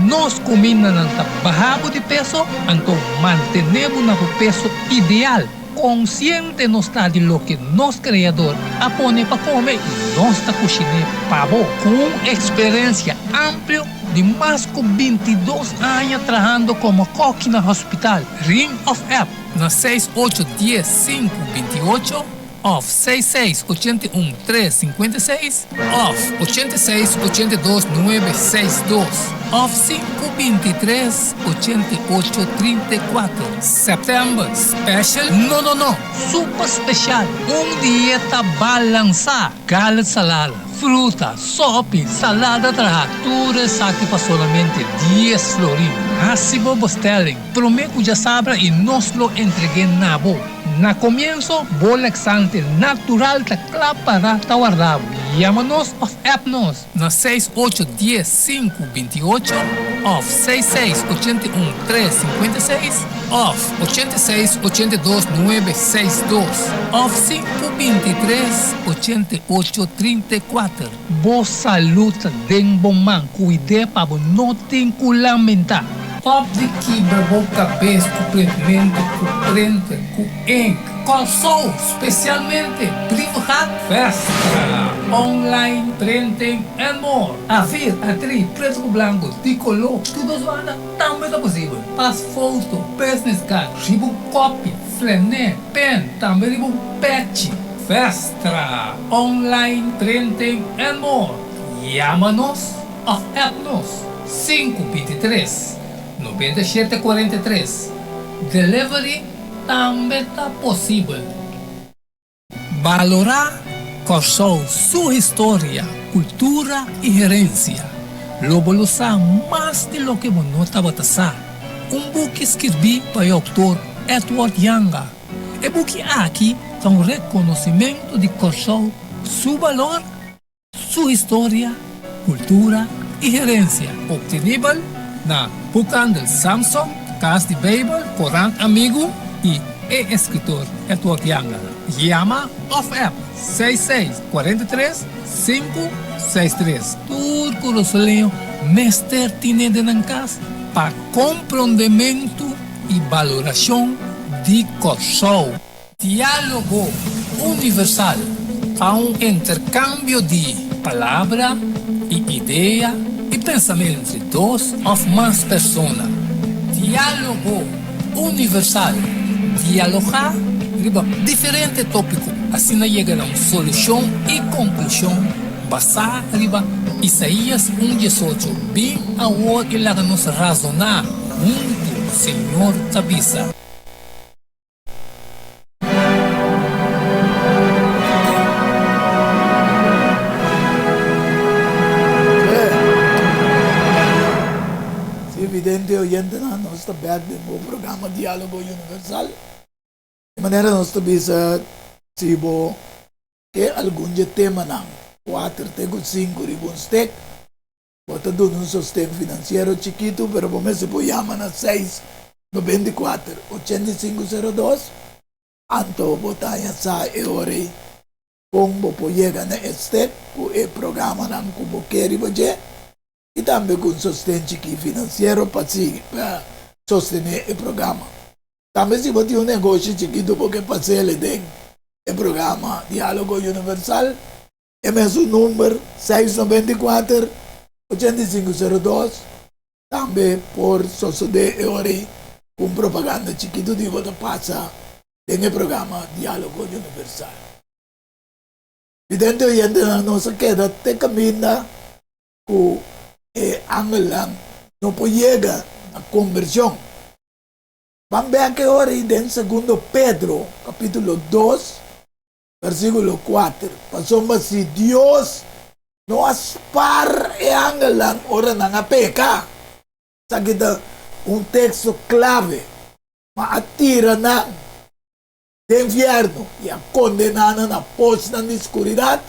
nos kumindanan ta baha bo di peso, anto mantené bo na bo peso ideal. Konsiente nos ta di loke nos Kreador a pone pa kome i nos ta kushiné pa bo. Ku un eksperensia amplio di mas ku 22 aña trahando komo kòki na hospital, Ring òf app. Na seis ocho dies sinku 28 òf seis seis 81 tres 56 òf 86 82 nuebe seis dos òf sinku 23 88 34. Sèptèmber special? No no no! Super special! Un dieta balansá! Garlic salada, fruta, sopi, salada traha, tur esaki pa solamente dies florin. Hasi bo bestelling Promé ku djasabra i nos lo entreg'é na bo. Na komienso, bo laxante natural ta kla pará ta warda bo. Yama nos òf app nos na seis ocho dies sinku 28 òf seis seis 81 tres 56 òf 86 82 nuebe seis dos òf sinku 23 88 34. Bo salú ta den bo man, kuid'é pa bo no tin ku lamentá. Stop di kibra bo kabes ku printmentu, ku printer, ku ink. Kòrsou, spesialmente Brievengat, Festa, online printing and more. Afir, atri, pretu ku blanku, di koló, tur dos banda tambe ta posibel. Pas foto, business card, riba un kopi, flené, pen, tambe riba un pechi. Festa, online printing and more. Yama nos òf app nos sinku 23 97 43. Delivery tambe ta posibel. Balorá Kòrsou su historia, kultura i herensia. Lo bo lo sa mas di loke bo no tabata sa. Un buki skirbí pa e outor Edward Janga. E buki aki ta un rekonosimentu di Kòrsou su balor. su historia, kultura i herensia. Optenibel na Boekhandel Samson, Kas di Beibel, Korant Amigu i e eskritor Edward Janga. Yama òf app 66 43 563. Tur kurasoleño mester tine den nan kas pa komprondementu i balorashon di Kòrsou. Diálogo Universal ta un interkambio di palabra i idea i pensamentu entre dos òf mas persona. Diálogo Universal, dialogá riba diferente tópiko, asina yega na un solushon i konklushon basá riba Isaías un diesocho, Bin awor i laga nos razoná huntu, Señor ta bisa. Si vidente oyentenan nos ta bek den bo programa Dialogo Universal. Di manera nos ta bisa si bo ke algun dje temanan, kuater te ku sinku riba un stek, Bo ta duna un sosten finansiero chikitu, pero bo mester por yama na seis 94 85 02, anto bo ta haña sa e ora ei kon bo por yega na e step ku e programanan ku bo ke riba dje i tambe ku un sosten chikí finansiero pa sigui pa sostené e programa. Tambe si bo tin un negoshi chikitu bo ke pas'el den e programa Diálogo Universal. E mesun number, 694 8502, tambe por sosodé e ora ei ku un propaganda chikitu di bo ta pasa den e programa Diálogo Universal. Vidente oyentenan, nos a keda te kaminda ku e angelnan no por yega na kombershon. Ban bek e ora ei den Segundo Pedro, kapítulo dos, Versíkulo kuater, Pasobra si Dios no a spar e angelnan ora nan a peka, esaki ta un teksto klave, ma a tira nan den fièrnu i a kondená nan na posnan di skuridat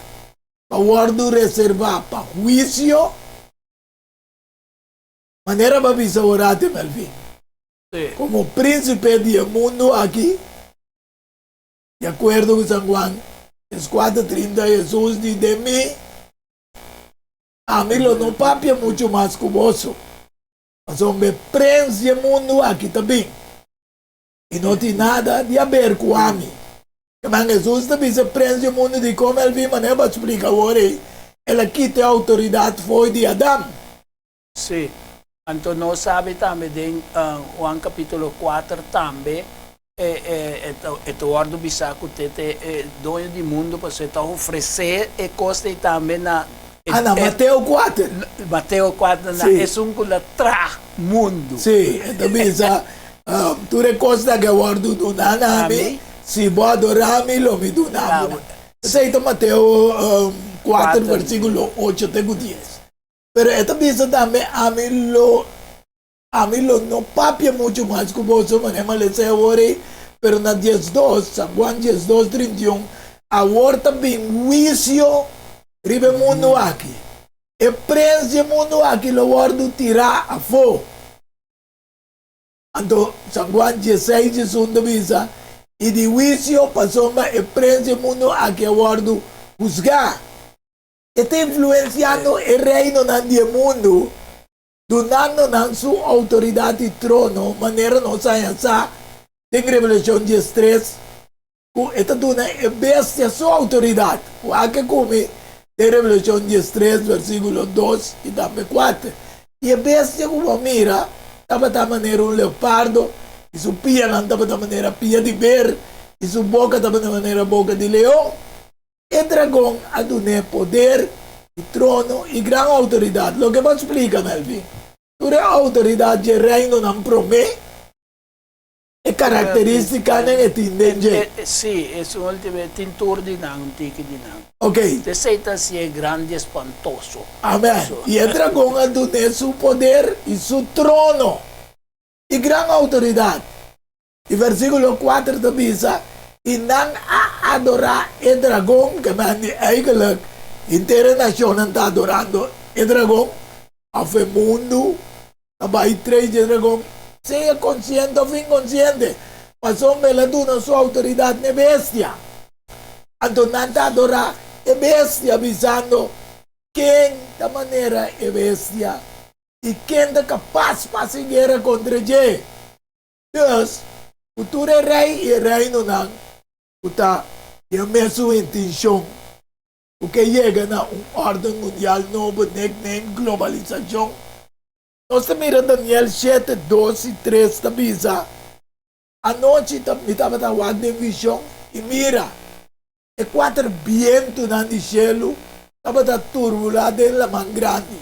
pa wòrdu reservá pa huisio, manera bo a bisa orate, Melvin, komo prínsipe di e mundu aki. Di akuerdo ku San Juan 14, 30, Hesus di, Den mi, ami lo no papia muchu mas ku boso, pasobra e prens di e mundu aki ta bin, i no tin nada di haber ku ami. Keman Hesus ta bisa e prens di e mundu di kon el bin, manera bo a splika awor ei, el a kita e outoridat fo'i di Adam. Sí. Anto nos sabi tambe den Juan capítulo kuater tambe e ta wòrdu bisá ku te te e doño di mundu pasobra e ta ofresé e kos ei tambe na Ah, na Mateo kuater. Mateo kuater na esun ku la traha mundu. Sí, e ta bisa, Tur e kosnan ku a wòrdu duná na mi, si bo adorá mi, lo mi duna bo nan. Esei ta Mateo kuater versíkulo ocho te ku dies. Pero e ta bisa tambe, Ami lo, ami lo no papia muchu mas ku boso, manera mi a lesa awor ei, pero na 12, San Juan 12, 31, awor ta bin huisio riba e mundu aki. E prens di e mundu aki lo wòrdu tirá afó. Anto San Juan 16, 11 ta bisa, I di huisio pasobra e prens di e mundu aki a wòrdu husgá. E ta influensiando e reinonan di e mundu, dunando nan su outoridat i trono, manera nos haña sa den Revelashon 13, ku e ta duna e bestia su outoridat. Wak e ku mi den Revelashon 13, versíkulo dos i tambe kuater. I e bestia ku bo a mira tabata manera un leopardo, i su pianan tabata manera pia di ber, i su boka tabata manera boka di leon. E dragon a dun'é poder i trono i gran outoridat. Loke bo a splika, Melvin, tur e outoridat dje reinonan promé, e karakterístikanan e tin den dje. Sí, esun ultimo e tin tur di nan, un tiki di nan. Ok. Esei ta hasié grandi e spantoso. Amèn. I e dragon a dun'é su poder i su trono i gran outoridat. I versíkulo kuater ta bisa, I nan a adorá e dragon, ke men di eigenlijk Henter e nashonnan ta adorando e dragon, òf e mundu ta bai tres dje dragon, sea konsiente òf inkonsiente, pasobra el a duna su outoridat na e bestia. Anto nan ta adorá e bestia, bisando, Ken ta manera e bestia, i ken ta kapas pa hasi guera kontra dje? Dus, ku tur e rei i e reinonan ku ta di e mesun intenshon ku ke yega na un órden mundial nobo nickname globalisashon, nos ta mira Daniel shete, dos i tres ta bisa, Anochi ta mi tabata wak den vishon, i mira, e kuater bientunan di shelu tabata turbulá den laman grandi.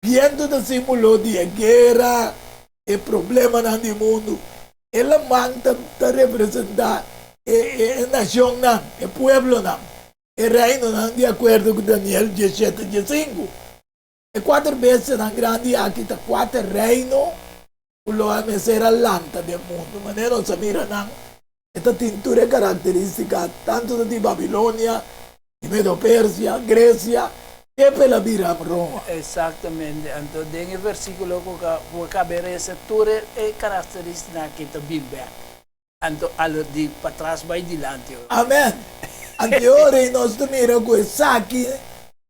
Bientu ta símbolo di e guera, e problemanan di mundu. E laman ta ta representá e e nashonnan, e pueblonan, e reinonan di akuerdo ku Daniel diesshete diesinku. E kuater bestianan grandi aki ta kuater reino ku lo a mester a lanta den mundu. Manera nos a mira nan, e ta tin tur e karakterístika tantu di Babilonia, di Medo-Persia, Gresia, te pa el a bira Roma. Eksaktamente. Anto den e versíkulo ku a kaba e resa, tur e karakterístiknan aki ta bin bèk. Anto alo di patras bai dilanti. Amen. Anto e ora ei nos ta mira ku esaki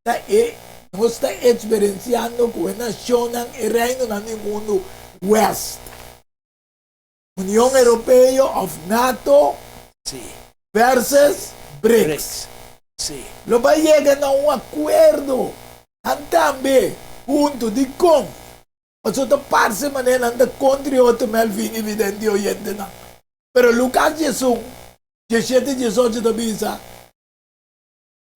ta e nos ta eksperensiando ku e nashonnan, e reinonan di mundu wèst. Union Europeo of nato versus BRICS. Lo bai yega na un akuerdo nan tambe huntu. Dikon? Pasobra ta parse manera nan ta kontra e otro Melvin i vidente oyentenan. Pero Lukas 11, 17, 18 ta bisa,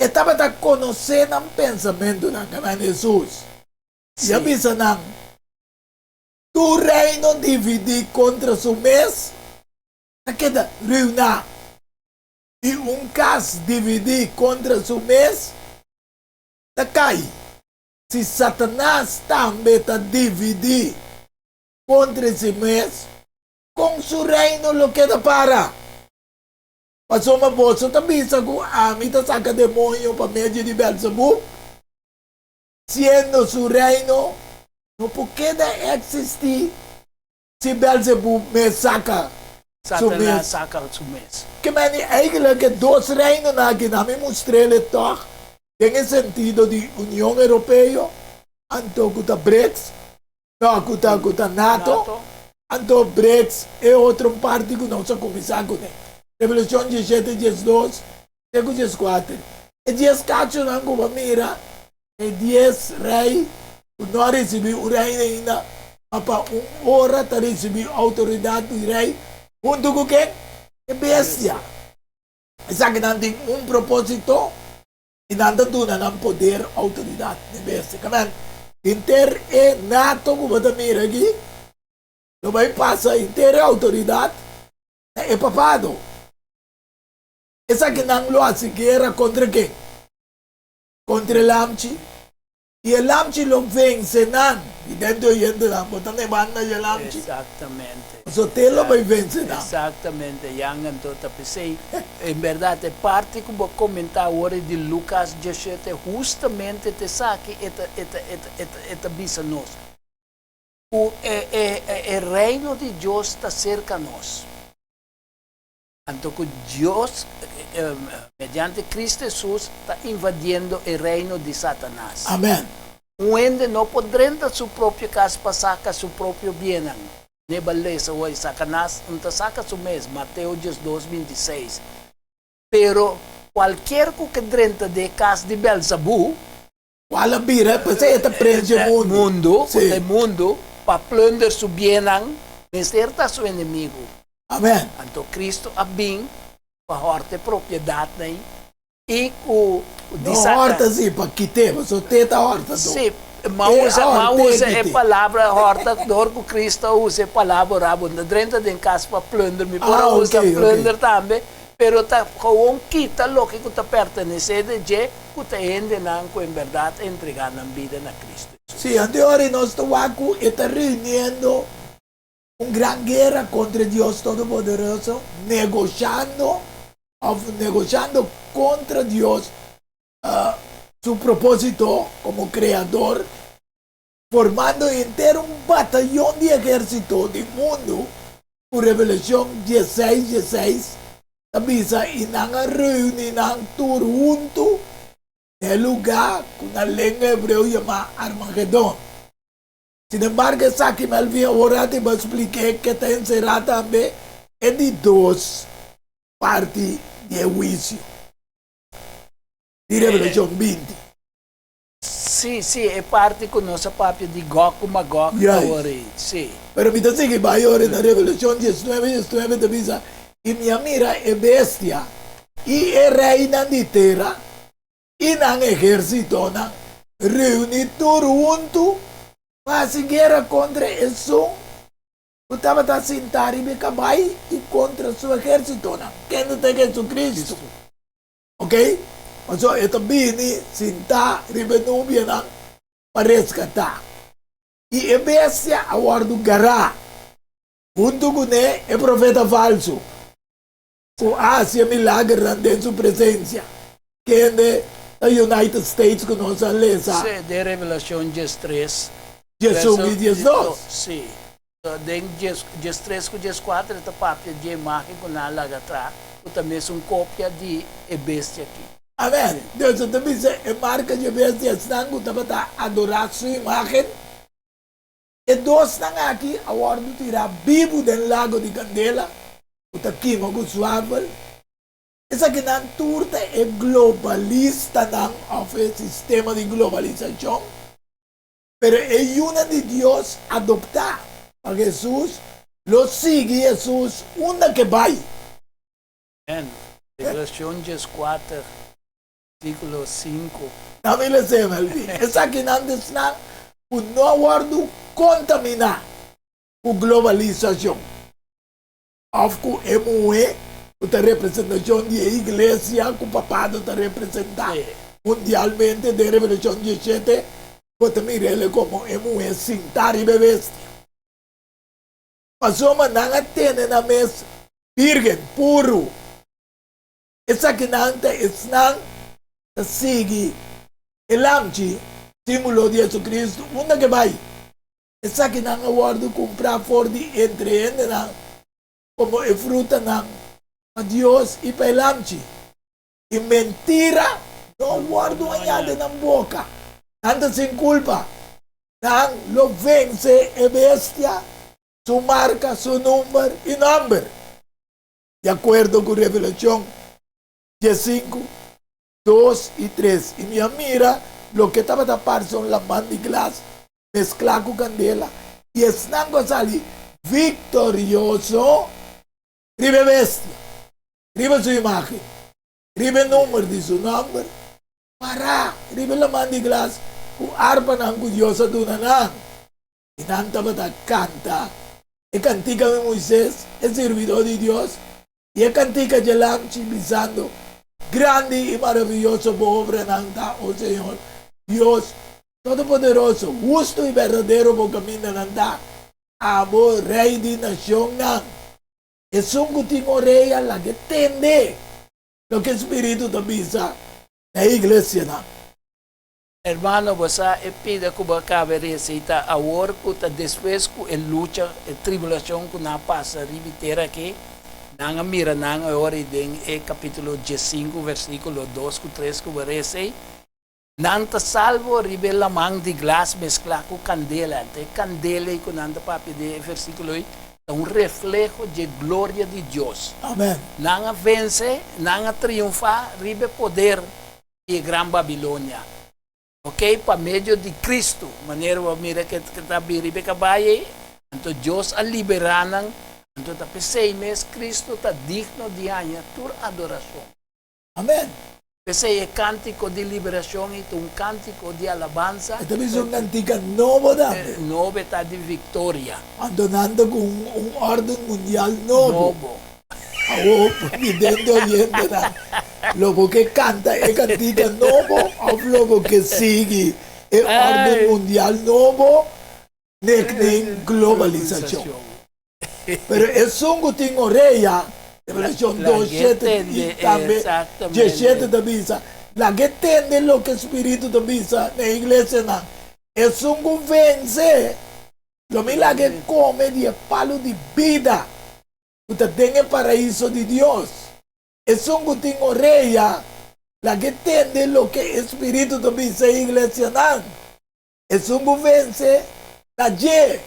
E tabata konosé nan pensamentunan, kaminda Hesus, i a bisa nan, Tur reino dividí kontra su mes ta keda ruiná, i un kas dividí kontra su mes ta kai. Si Satanas tambe ta dividí kontra si mes, kon su reino lo keda para? Pasobra boso ta bisa ku ami ta saka demoño pa medio di Belzebub. Siendo su reino no por keda eksistí si Belzebub mes saka su mes. Satanas saka su mes. Ke meni eigentlik e dos reinonan aki nan mi mustr'el e tòg den e sentido di Union Europeo anto ku ta BRICS, no ku ta ku ta nato, anto BRICS e otro parti ku nos a kuminsá kuné. Revelashon diesshete diesdos te ku dieskuater. E dies kachunan ku bo mira, e dies rei ku no a risibí un reino ainda, ma pa un ora ta risibí outoridat di rei huntu ku ken? E bestia. Esakinan tin un propósito i nan ta duna nan poder, outoridat n'e bestia. Kamen, henter e nato ku bo ta mira aki lo bai pasa henter e outoridat na e papado. Esakinan lo hasi guera kontra ken? Kontra e lamchi. I e lamchi lo vense nan. I den di oyentenan, bo ta na e banda di e lamchi? Exactamente. Pasobra te lo bai vense nan. Exactamente, Jan. Anto ta p'esei, en berdad, e parti ku bo a komentá awor e di Lukas diesshete, hustamente ta esaki e ta, e ta, e ta, e ta, e ta bisa nos. Ku e, e, e Reino di Dios ta serka nos. Anto ku Dios, mediante Cristo Hesus, ta invadiendo e reino di Satanas. Amen. Un hende no por drenta su propio kas pa saka su propio biennan. Neba lesa hoy, Sakanas no ta saka su mes, Mateo 12, 26. Pero kualkier ku ke drenta den e kas di Belzabú, Cual a bira, p'esei e ta prens dje mundu. Mundu, cu ta e mundu, pa plunder su biennan, mester ta su enemigu. Amen. Anto Cristo a bin pa horta e propiedadnan i cu di No horta si, pa kit'é, pasobra t'e ta horta do. Si, m'a usa, m'a usa e palabra horta dor cu Cristo a usa e palabra ora bo no ta drenta den cas pa plunder, mi por a usa plunder tambe, Pero ta gewoon kita loke ku ta pertenesé de dje, ku ta e hendenan ku en bèrdat a entregá nan bida na Kristu Hesus. Sí, anto e ora ei nos ta wak ku e ta reuniendo un gran guera kontra e Dios Todopoderoso, negoshando òf negoshando kontra Dios. su propósito komo kreador, formando henter un batayon di ehérsito di mundu ku Revelashon dieseis dieseis ta bisa i nan a reuni nan tur huntu na e lugá ku na lenga hebreo yamá Armagedon. Sinembargo esaki Melvin awor a riba splik'é ke ta enserá tambe e di dos parti di e huisio di Revelashon 20. Sí, sí, e parti ku nos a papia di Gog ku Magog awor ei, sí. Pero mi ta sigui bai ora na Revelashon 19, 19 ta bisa, I mi a mira e bestia i e reinan di tera i nan ehérsitonan reuní tur huntu pa hasi guera kontra esun ku tabata sintá riba e kabai i kontra su ehérsitonan, kende ta Hesukristu. Oke? Pasobra e ta bini sintá riba e nubianan pa reskatá. I e bestia a wòrdu gará huntu kuné e profeta falsu. Ku a hasi e milagernan den su presensia, kende ta United States ku nos a lesa. Sí, den Revelashon 13, 11 i 12. Sí. Den 13 ku 14 e ta papia di e imágen ku nan a laga traha, ku ta mesun kopia di e bestia akí. Amèn. Dios a ta bisa e marka di e bestia esnan ku tabata adorá su imágen. E dosnan aki a wòrdu tirá bibu den lago di kandela ku ta kima ku suafel. Esakinan tur ta e globalistanan òf e sistema di globalisashon. Pero e yunan di Dios adoptá pa Hesus lo sigui Hesus unda ke bai. Amèn. Revelashon 14, Versíkulo 5. Na mi les'é, Melvin. Esakinan ta esnan ku no a wòrdu kontaminá ku globalisashon òf ku e muhé ku ta representashon di e iglesia ku papado ta representá mundialmente den Revelashon 17, bo ta mir'el komo e muhé sintá riba e bestia. Pasobra nan a tene nan mes bírgen, puru. Esakinan ta esnan ta sigui e Lamchi, símbolo di Jesucristo, unda ke bai. Esakinan a wòrdu kumprá for di entre hendenan komo e frutanan pa Dios i pa e Lamchi. I mentira no a wòrdu hañá den nan boka. Nan ta sin kulpa. Nan lo vense e bestia, su marka, su number i nòmber. Di akuerdo ku Revelashon 15, 2 i 3, i mi a mira loke tabata parse un laman di glas mesklá ku kandela, i esnan ku a sali viktorioso riba e bestia, riba su imágen, riba e number di su nòmber, pará riba e laman di glas ku arpanan ku Dios a duna nan. I nan tabata kanta e kantika di Moises, e sirbidó di Dios, i e kantika dje Lamchi, bisando, Grandi i maraviyoso bo obranan ta, o Señor, Dios Todopoderoso, hustu i berdadero bo kamindanan ta, abo Rei di nashonnan. Esun ku tin orea, laga e tende loke e Spiritu ta bisa na e iglesianan. Hermano, bo sa e pida ku bo a kaba e resita awor ku ta despues ku e lucha, e tribulashon ku nan a pasa riba e tera aki? Nan a mira nan awor i den e kapítulo 15 versíkulo 2 ku 3 ku bo resa ei, nan ta salvo riba e laman di glas mesklá ku kandela. Anto e kandela ei ku nan ta papia den e versíkulo ei ta un refleho dje gloria di Dios. Amen. Nan a vense, nan a triunfá riba e poder di e Gran Babilonia, ok, pa medio di Cristo, manera bo a mira ke ta bin riba e kabai ei, anto Dios a liberá nan, anto ta p'esei mes Cristo ta digno di haña tur adorashon. Amen. P'esei e kantiko di liberashon ei ta un kantiko di alabansa. E ta bisa un kantika nobo tambe. Nobo, e ta di viktoria. Anto nan ta ku un órden mundial nobo. Nobo. Awor vidente oyentenan, lo bo ke kanta e kantika nobo òf lo bo ke sigui e órden mundial nobo, nickname globalisashon? Pero esun ku tin orea, Revelashon 2, 7 i tambe 17 ta bisa, Lag'é tende loke Spiritu ta bisa na e iglesianan, Esun ku vense, lo mi lag'é kome di e palu di bida ku ta den e paraiso di Dios. Esun ku tin orea, lag'é tende loke e Spiritu ta bisa e iglesianan, Esun ku vense, na dje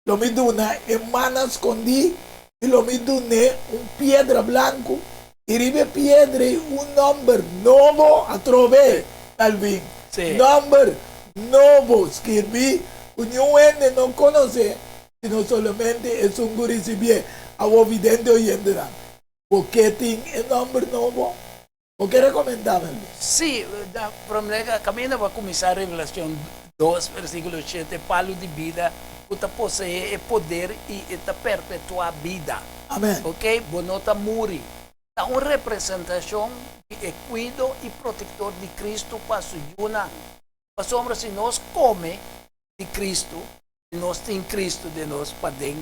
lo mi duna e mana skondí i lo mi dun'é un piedra blanku, i riba e piedra ei un nòmber nobo atrobe, Melvin, nòmber nobo skirbí ku niun hende no konosé, sino solamente esun ku risibié. Awor vidente oyentenan, bo ke tin e nòmber nobo? Bo ke rekomendá mi? Sí, na promé kaminda bo a kuminsá Revelashon dos, versíkulo shete, palu di bida ku ta poseé e poder i e ta perpetuá bida. Amèn. Oke, bo no ta muri. Ta un representashon di e kuido i protektor di Kristu pa su yunan. Pasobra si nos kome di Kristu, si nos tin Kristu den nos paden,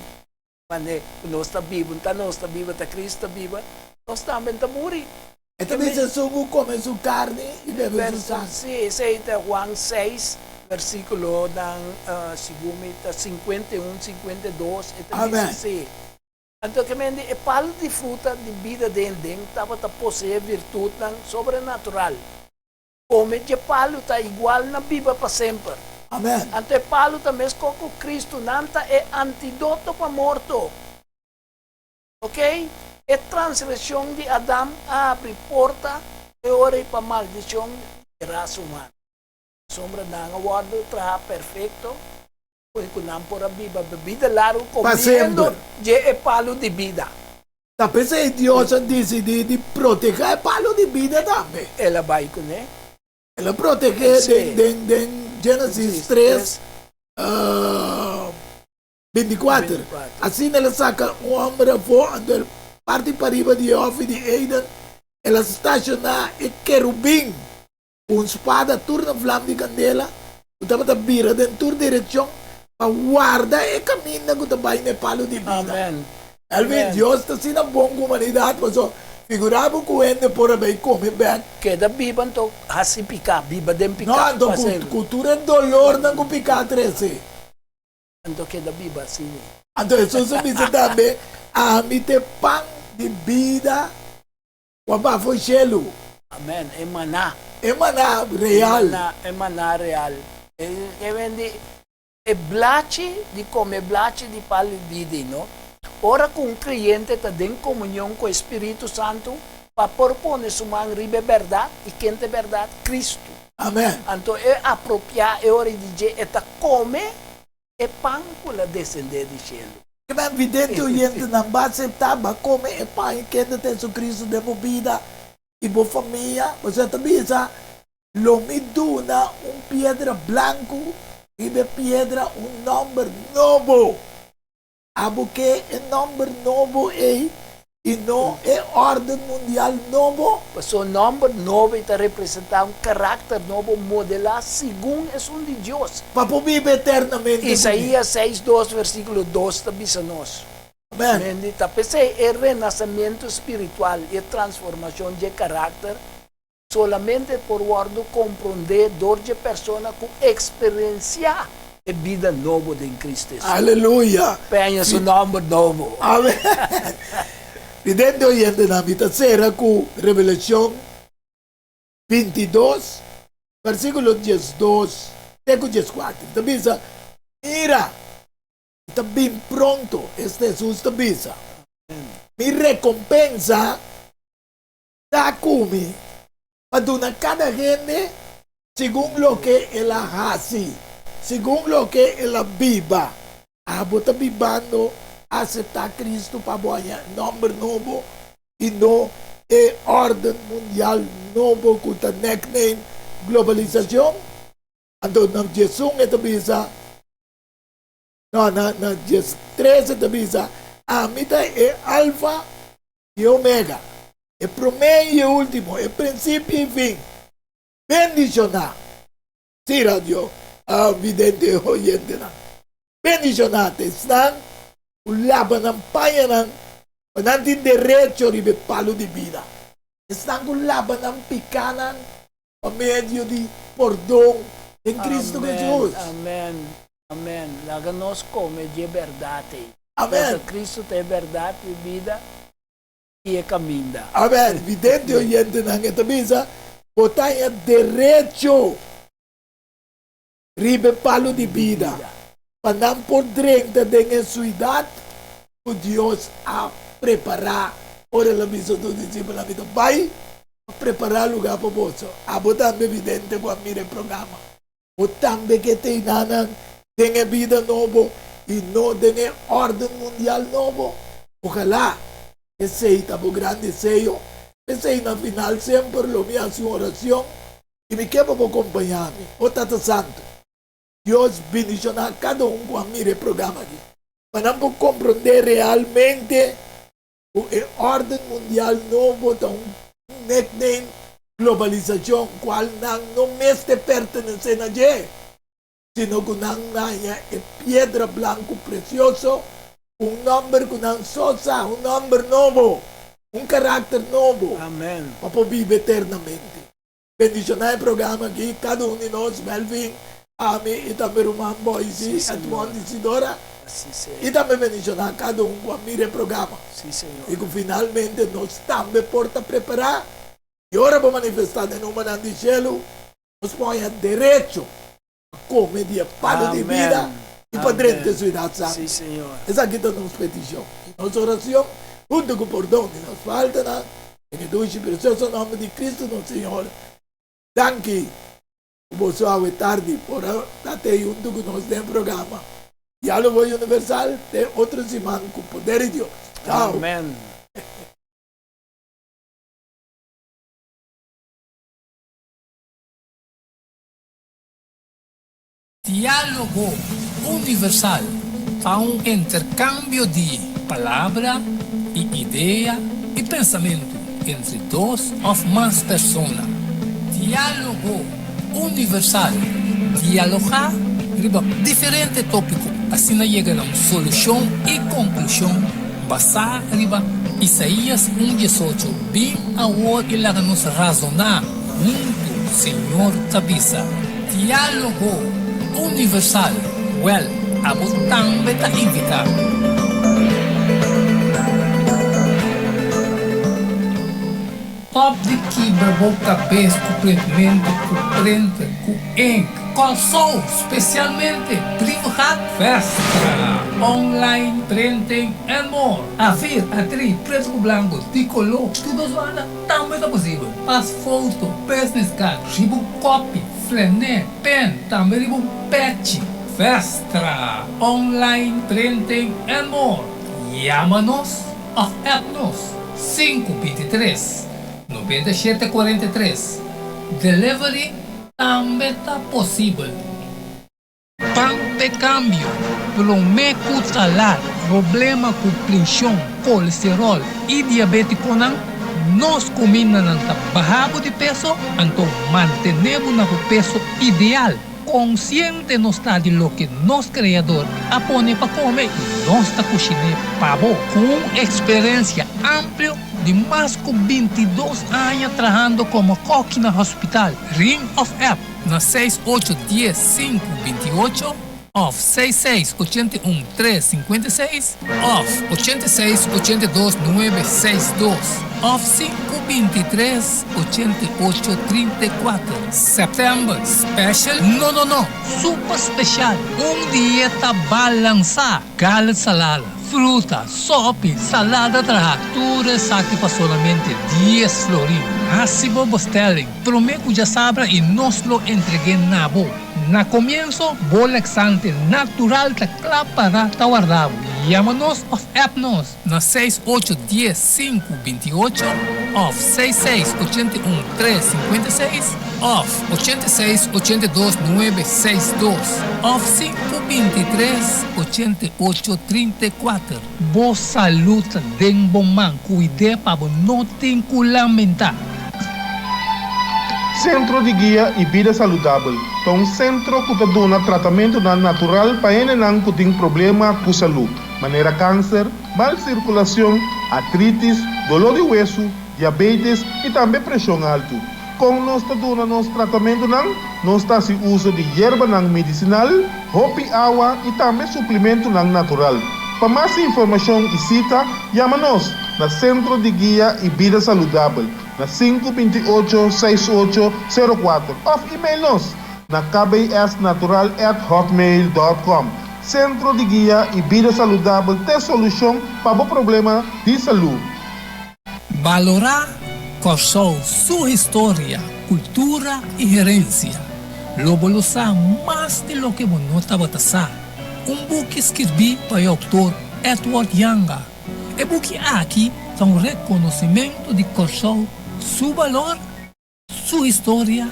Mane ku nos ta biba, un ta nos ta biba, ta Cristo ta biba, nos tambe ta muri. E ta bisa esun ku kome su karni i bebe su sanger. Sí, esei ta Juan seis, versíkulonan, segun mi ta 51, 52, e ta bisa así. Anto ke mende e palu di fruta di bida den den tabata poseé virtutnan sobrenatural. Kome dje palu ta igual na biba pa semper. Amen. Anto e palu ta meskos ku Kristu, nan ta e antidoto pa morto. Ok? E transgreshon di Adam a habri porta e ora ei pa maldishon di e rasa humano. Pasobra nan a wòrdu traha perfekto, ku nan por a biba bida largu Pa komiendo semper. dje e palu di bida. Ta p'esei Dios a disidí di protegá e palu di bida tambe. El a bai kuné. El a protegé den den den Génesis tres, 24. Asina el a saka un hòmber afó, anto el parti pariba di e hòfi di Eden, el a stashoná e kerubin ku un spada tur na vlam di kandela ku tabata bira den tur direkshon pa warda e kaminda ku ta bai na e palu di bida. Amen. Elvin, Amen. Dios ta asina bon ku humanidat, pasobra figurá bo ku hende por a bai kome bèk. Keda biba anto hasi piká, biba den No, piká anto pa ku semper. ku tur e dolornan ku piká trese. Anto keda biba asina. Anto Hesus a bisa tambe, Ami ta e pan di bida. Ku a bafo shelu. Amen, e maná. E maná real. E maná, e maná real. E, e wende e blachi di kome, e blachi di palu di bida, no? Ora ku un kreyente ta den komunion ku e Spiritu Santu pa por pone su man riba e bèrdat, i ken ta e bèrdat? Kristu. Amen. Anto e apropiá e ora di dje, e ta kome E pan ku la desendé di shelu. Kimen vidente oyentenan ba aseptá, ba kome e pan i kende ta Jesucristo den bo bida i bo famia? Pasobra e ta bisa, Lo mi duna un piedra blanku, riba e piedra un nòmber nobo. Abo ke e nòmber nobo ei i no e órden mundial nobo? Pasobra nòmber nobo ei ta representá un karakter nobo modelá segun esun di Dios. Pa por biba eternamente ku mi. Isaías seis dos versíkulo dos ta bisa nos. Amèn. Mendi ta p'esei e renasemiento spiritual i e transformashon dje karakter Solamente por wòrdu komprondé dor dje persona ku eksperensiá e bida nobo den Cristo Hesus. Aleluya! Peña su nòmber nobo. Amen! Vidente oyentenan, mi ta sera ku Revelashon 22, versíkulo 12 te ku 14. Ta bisa, Mira, mi ta bin pronto, esta Hesus ta bisa, mi rekompensa Ta ku mi pa duna kada hende segun loke el a hasi, segun loke el a biba. Abo ta bibando aseptá Kristu pa bo haña e nòmber nobo i no e órden mundial nobo ku ta nèkneim globalisashon? Anto na 11 e ta bisa, no, na na 13 e ta bisa, Ami ta e Alfa i e Omega, e promé i e último, e prinsipio i fin. Bendishoná, sí, radio vidente oyentenan, bendishoná ta esnan ku laba nan pañanan pa nan tin derecho riba e palu di bida, esnan ku laba nan pikánan. Pa medio di pordon den Cristo Jesus. Amen, amen, amen. Laga nos kome dje bèrdat ei. Amen. Pasobra Cristo ta e bèrdat, e bida i e kaminda. Amen. Vidente oyentenan, e ta bisa, Bo ta haña derecho riba e palu di bida, pa nan por drenta den e suidat ku Dios a prepará. Ora el a bisa su disipelnan, Mi ta bai pa prepará lugá pa boso. Abo tambe, vidente ku a mira e programa, bo tambe ke ta einanan den e bida nobo i no den e órden mundial nobo? Ojalá esei ta bo gran deseo. P'esei na final semper lo mi hasi un orashon I mi ke pa bo kompañá mi. O Tata Santu, Dios bendishoná kada un ku a mira e programa aki, pa nan por komprondé realmente ku e órden mundial nobo ta un nickname globalisashon kual nan no mester pertenesé na dje, sino ku nan haña e piedra blanku presioso, un nòmber ku nan so sa, un nòmber nobo, un karakter nobo, pa por biba eternamente. Bendishoná e programa aki, kada un di nos, Melvin, ami i tambe ruman Boysi, Edmond i Sidora, i tambe bendishoná kada un ku a mira e programa i ku finalmente nos tambe por ta prepará i ora bo manifestá den numanan di shelu, Nos por haña derecho pa kome di e palu di bida i pa drenta e siudat santu. Esaki ta nos petishon i nos orashon, huntu ku pordon di nos faltanan, den e dushi i presioso nòmber di Kristu nos Señor. Danki ku boso awe tardi por a ta tei huntu ku nos den e programa Diálogo Universal. Te otro siman ku poder di Dios. Chao. Diálogo Universal ta un interkambio di palabra i idea i pensamentu entre dos òf mas persona. Diálogo Universal, dialogá riba diferente tópiko asina yega na un solushon i konklushon basá riba Isaías un diesocho, Bin awor i laga nos razoná huntu, Señor ta bisa. Diálogo Universal, Wèl, abo tambe ta invitá. Stòp di kibra bo kabes ku printmentu, ku printer, ku ink. Kòrsou, spesialmente Brievengat, Vestra, online printing and more. Afir, atri, pretu ku blanku, di koló, tur dos banda tambe ta posibel. Pas foto, business card, riba un kopi, flené, pen, tambe riba un pechi. Vestra, online printing and more. Yama nos òf app nos sinku 23 97 43. Delivery tambe ta posibel. Pan p'e kambio, promé ku ta lat problema ku prenshon, kolesteròl i diabétikonan, nos kumindanan ta baha bo di peso, anto mantené bo na bo peso ideal. Konsiente nos ta di loke nos Kreador a pone pa kome i nos ta kushiné pa bo. Ku un eksperensia amplio di mas ku 22 aña trahando komo kòki na hospital, ring òf app na seis ocho dies sinku 28 òf seis seis 81 tres 56 òf 86 82 nuebe seis dos òf sinku 23 88 34. Sèptèmber special? No no no! Super special! Un dieta balansá! Garlic salada, fruta, sopi, salada traha, tur esaki pa solamente dies florin. Hasi bo bestelling promé ku djasabra i nos lo entreg'é na bo. Na komienso, bo laxante natural ta kla para ta warda bo. Yama nos òf app nos na seis ocho dies sinku 28 òf seis seis 81 tres 56 òf 86 82 nuebe seis dos òf sinku 23 88 34. Bo salud ta den bo man, kuid'é pa bo no tin ku lamentá. Sentro di Guia i Bida Saludabel ta un sentro ku ta duna tratamentunan natural pa hendenan ku tin problema ku salú, manera kanser, mal sirkulashon, artritis, doló di wesu, diabetes i tambe preshon altu. Kon nos ta duna nos tratamentunan? Nos ta hasi uso di yerbanan medisinal, hopi awa i tambe suplimentunan natural. Pa mas informashon i sita, yama nos na Sentro di Guia i Bida Saludabel na 528 68 04 òf email nos na kbsnatural@hotmail.com. Sentro di Guia i Bida Saludabel t'e solushon pa bo problema di salú. Balorá Kòrsou su historia, kultura i herensia. Lo bo lo sa mas di loke bo no tabata sa. Un buki skirbí pa e outor Edward Janga. E buki aki ta un rekonosimentu di Kòrsou su balor, su historia,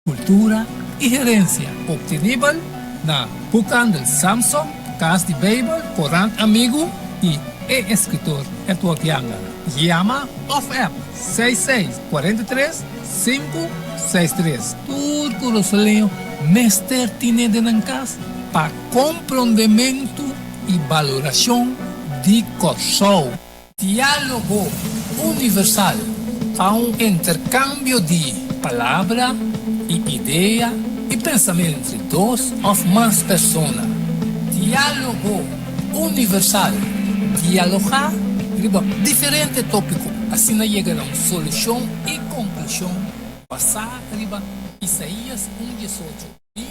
kultura i herensia. Optenibel na Boekhandel Samson, Kas di Beibel, Korant Amigu i e eskritor Edward Janga. Yama òf app 66 43 563. Tur Kurasoleño mester tine den nan kas pa komprondementu i balorashon di Kòrsou. Diálogo Universal ta un interkambio di palabra i idea i pensamentu entre dos òf mas persona. Diálogo Universal, dialogá riba diferente tópiko, asina yega na un solushon i konklushon basá riba Isaías un diesocho i.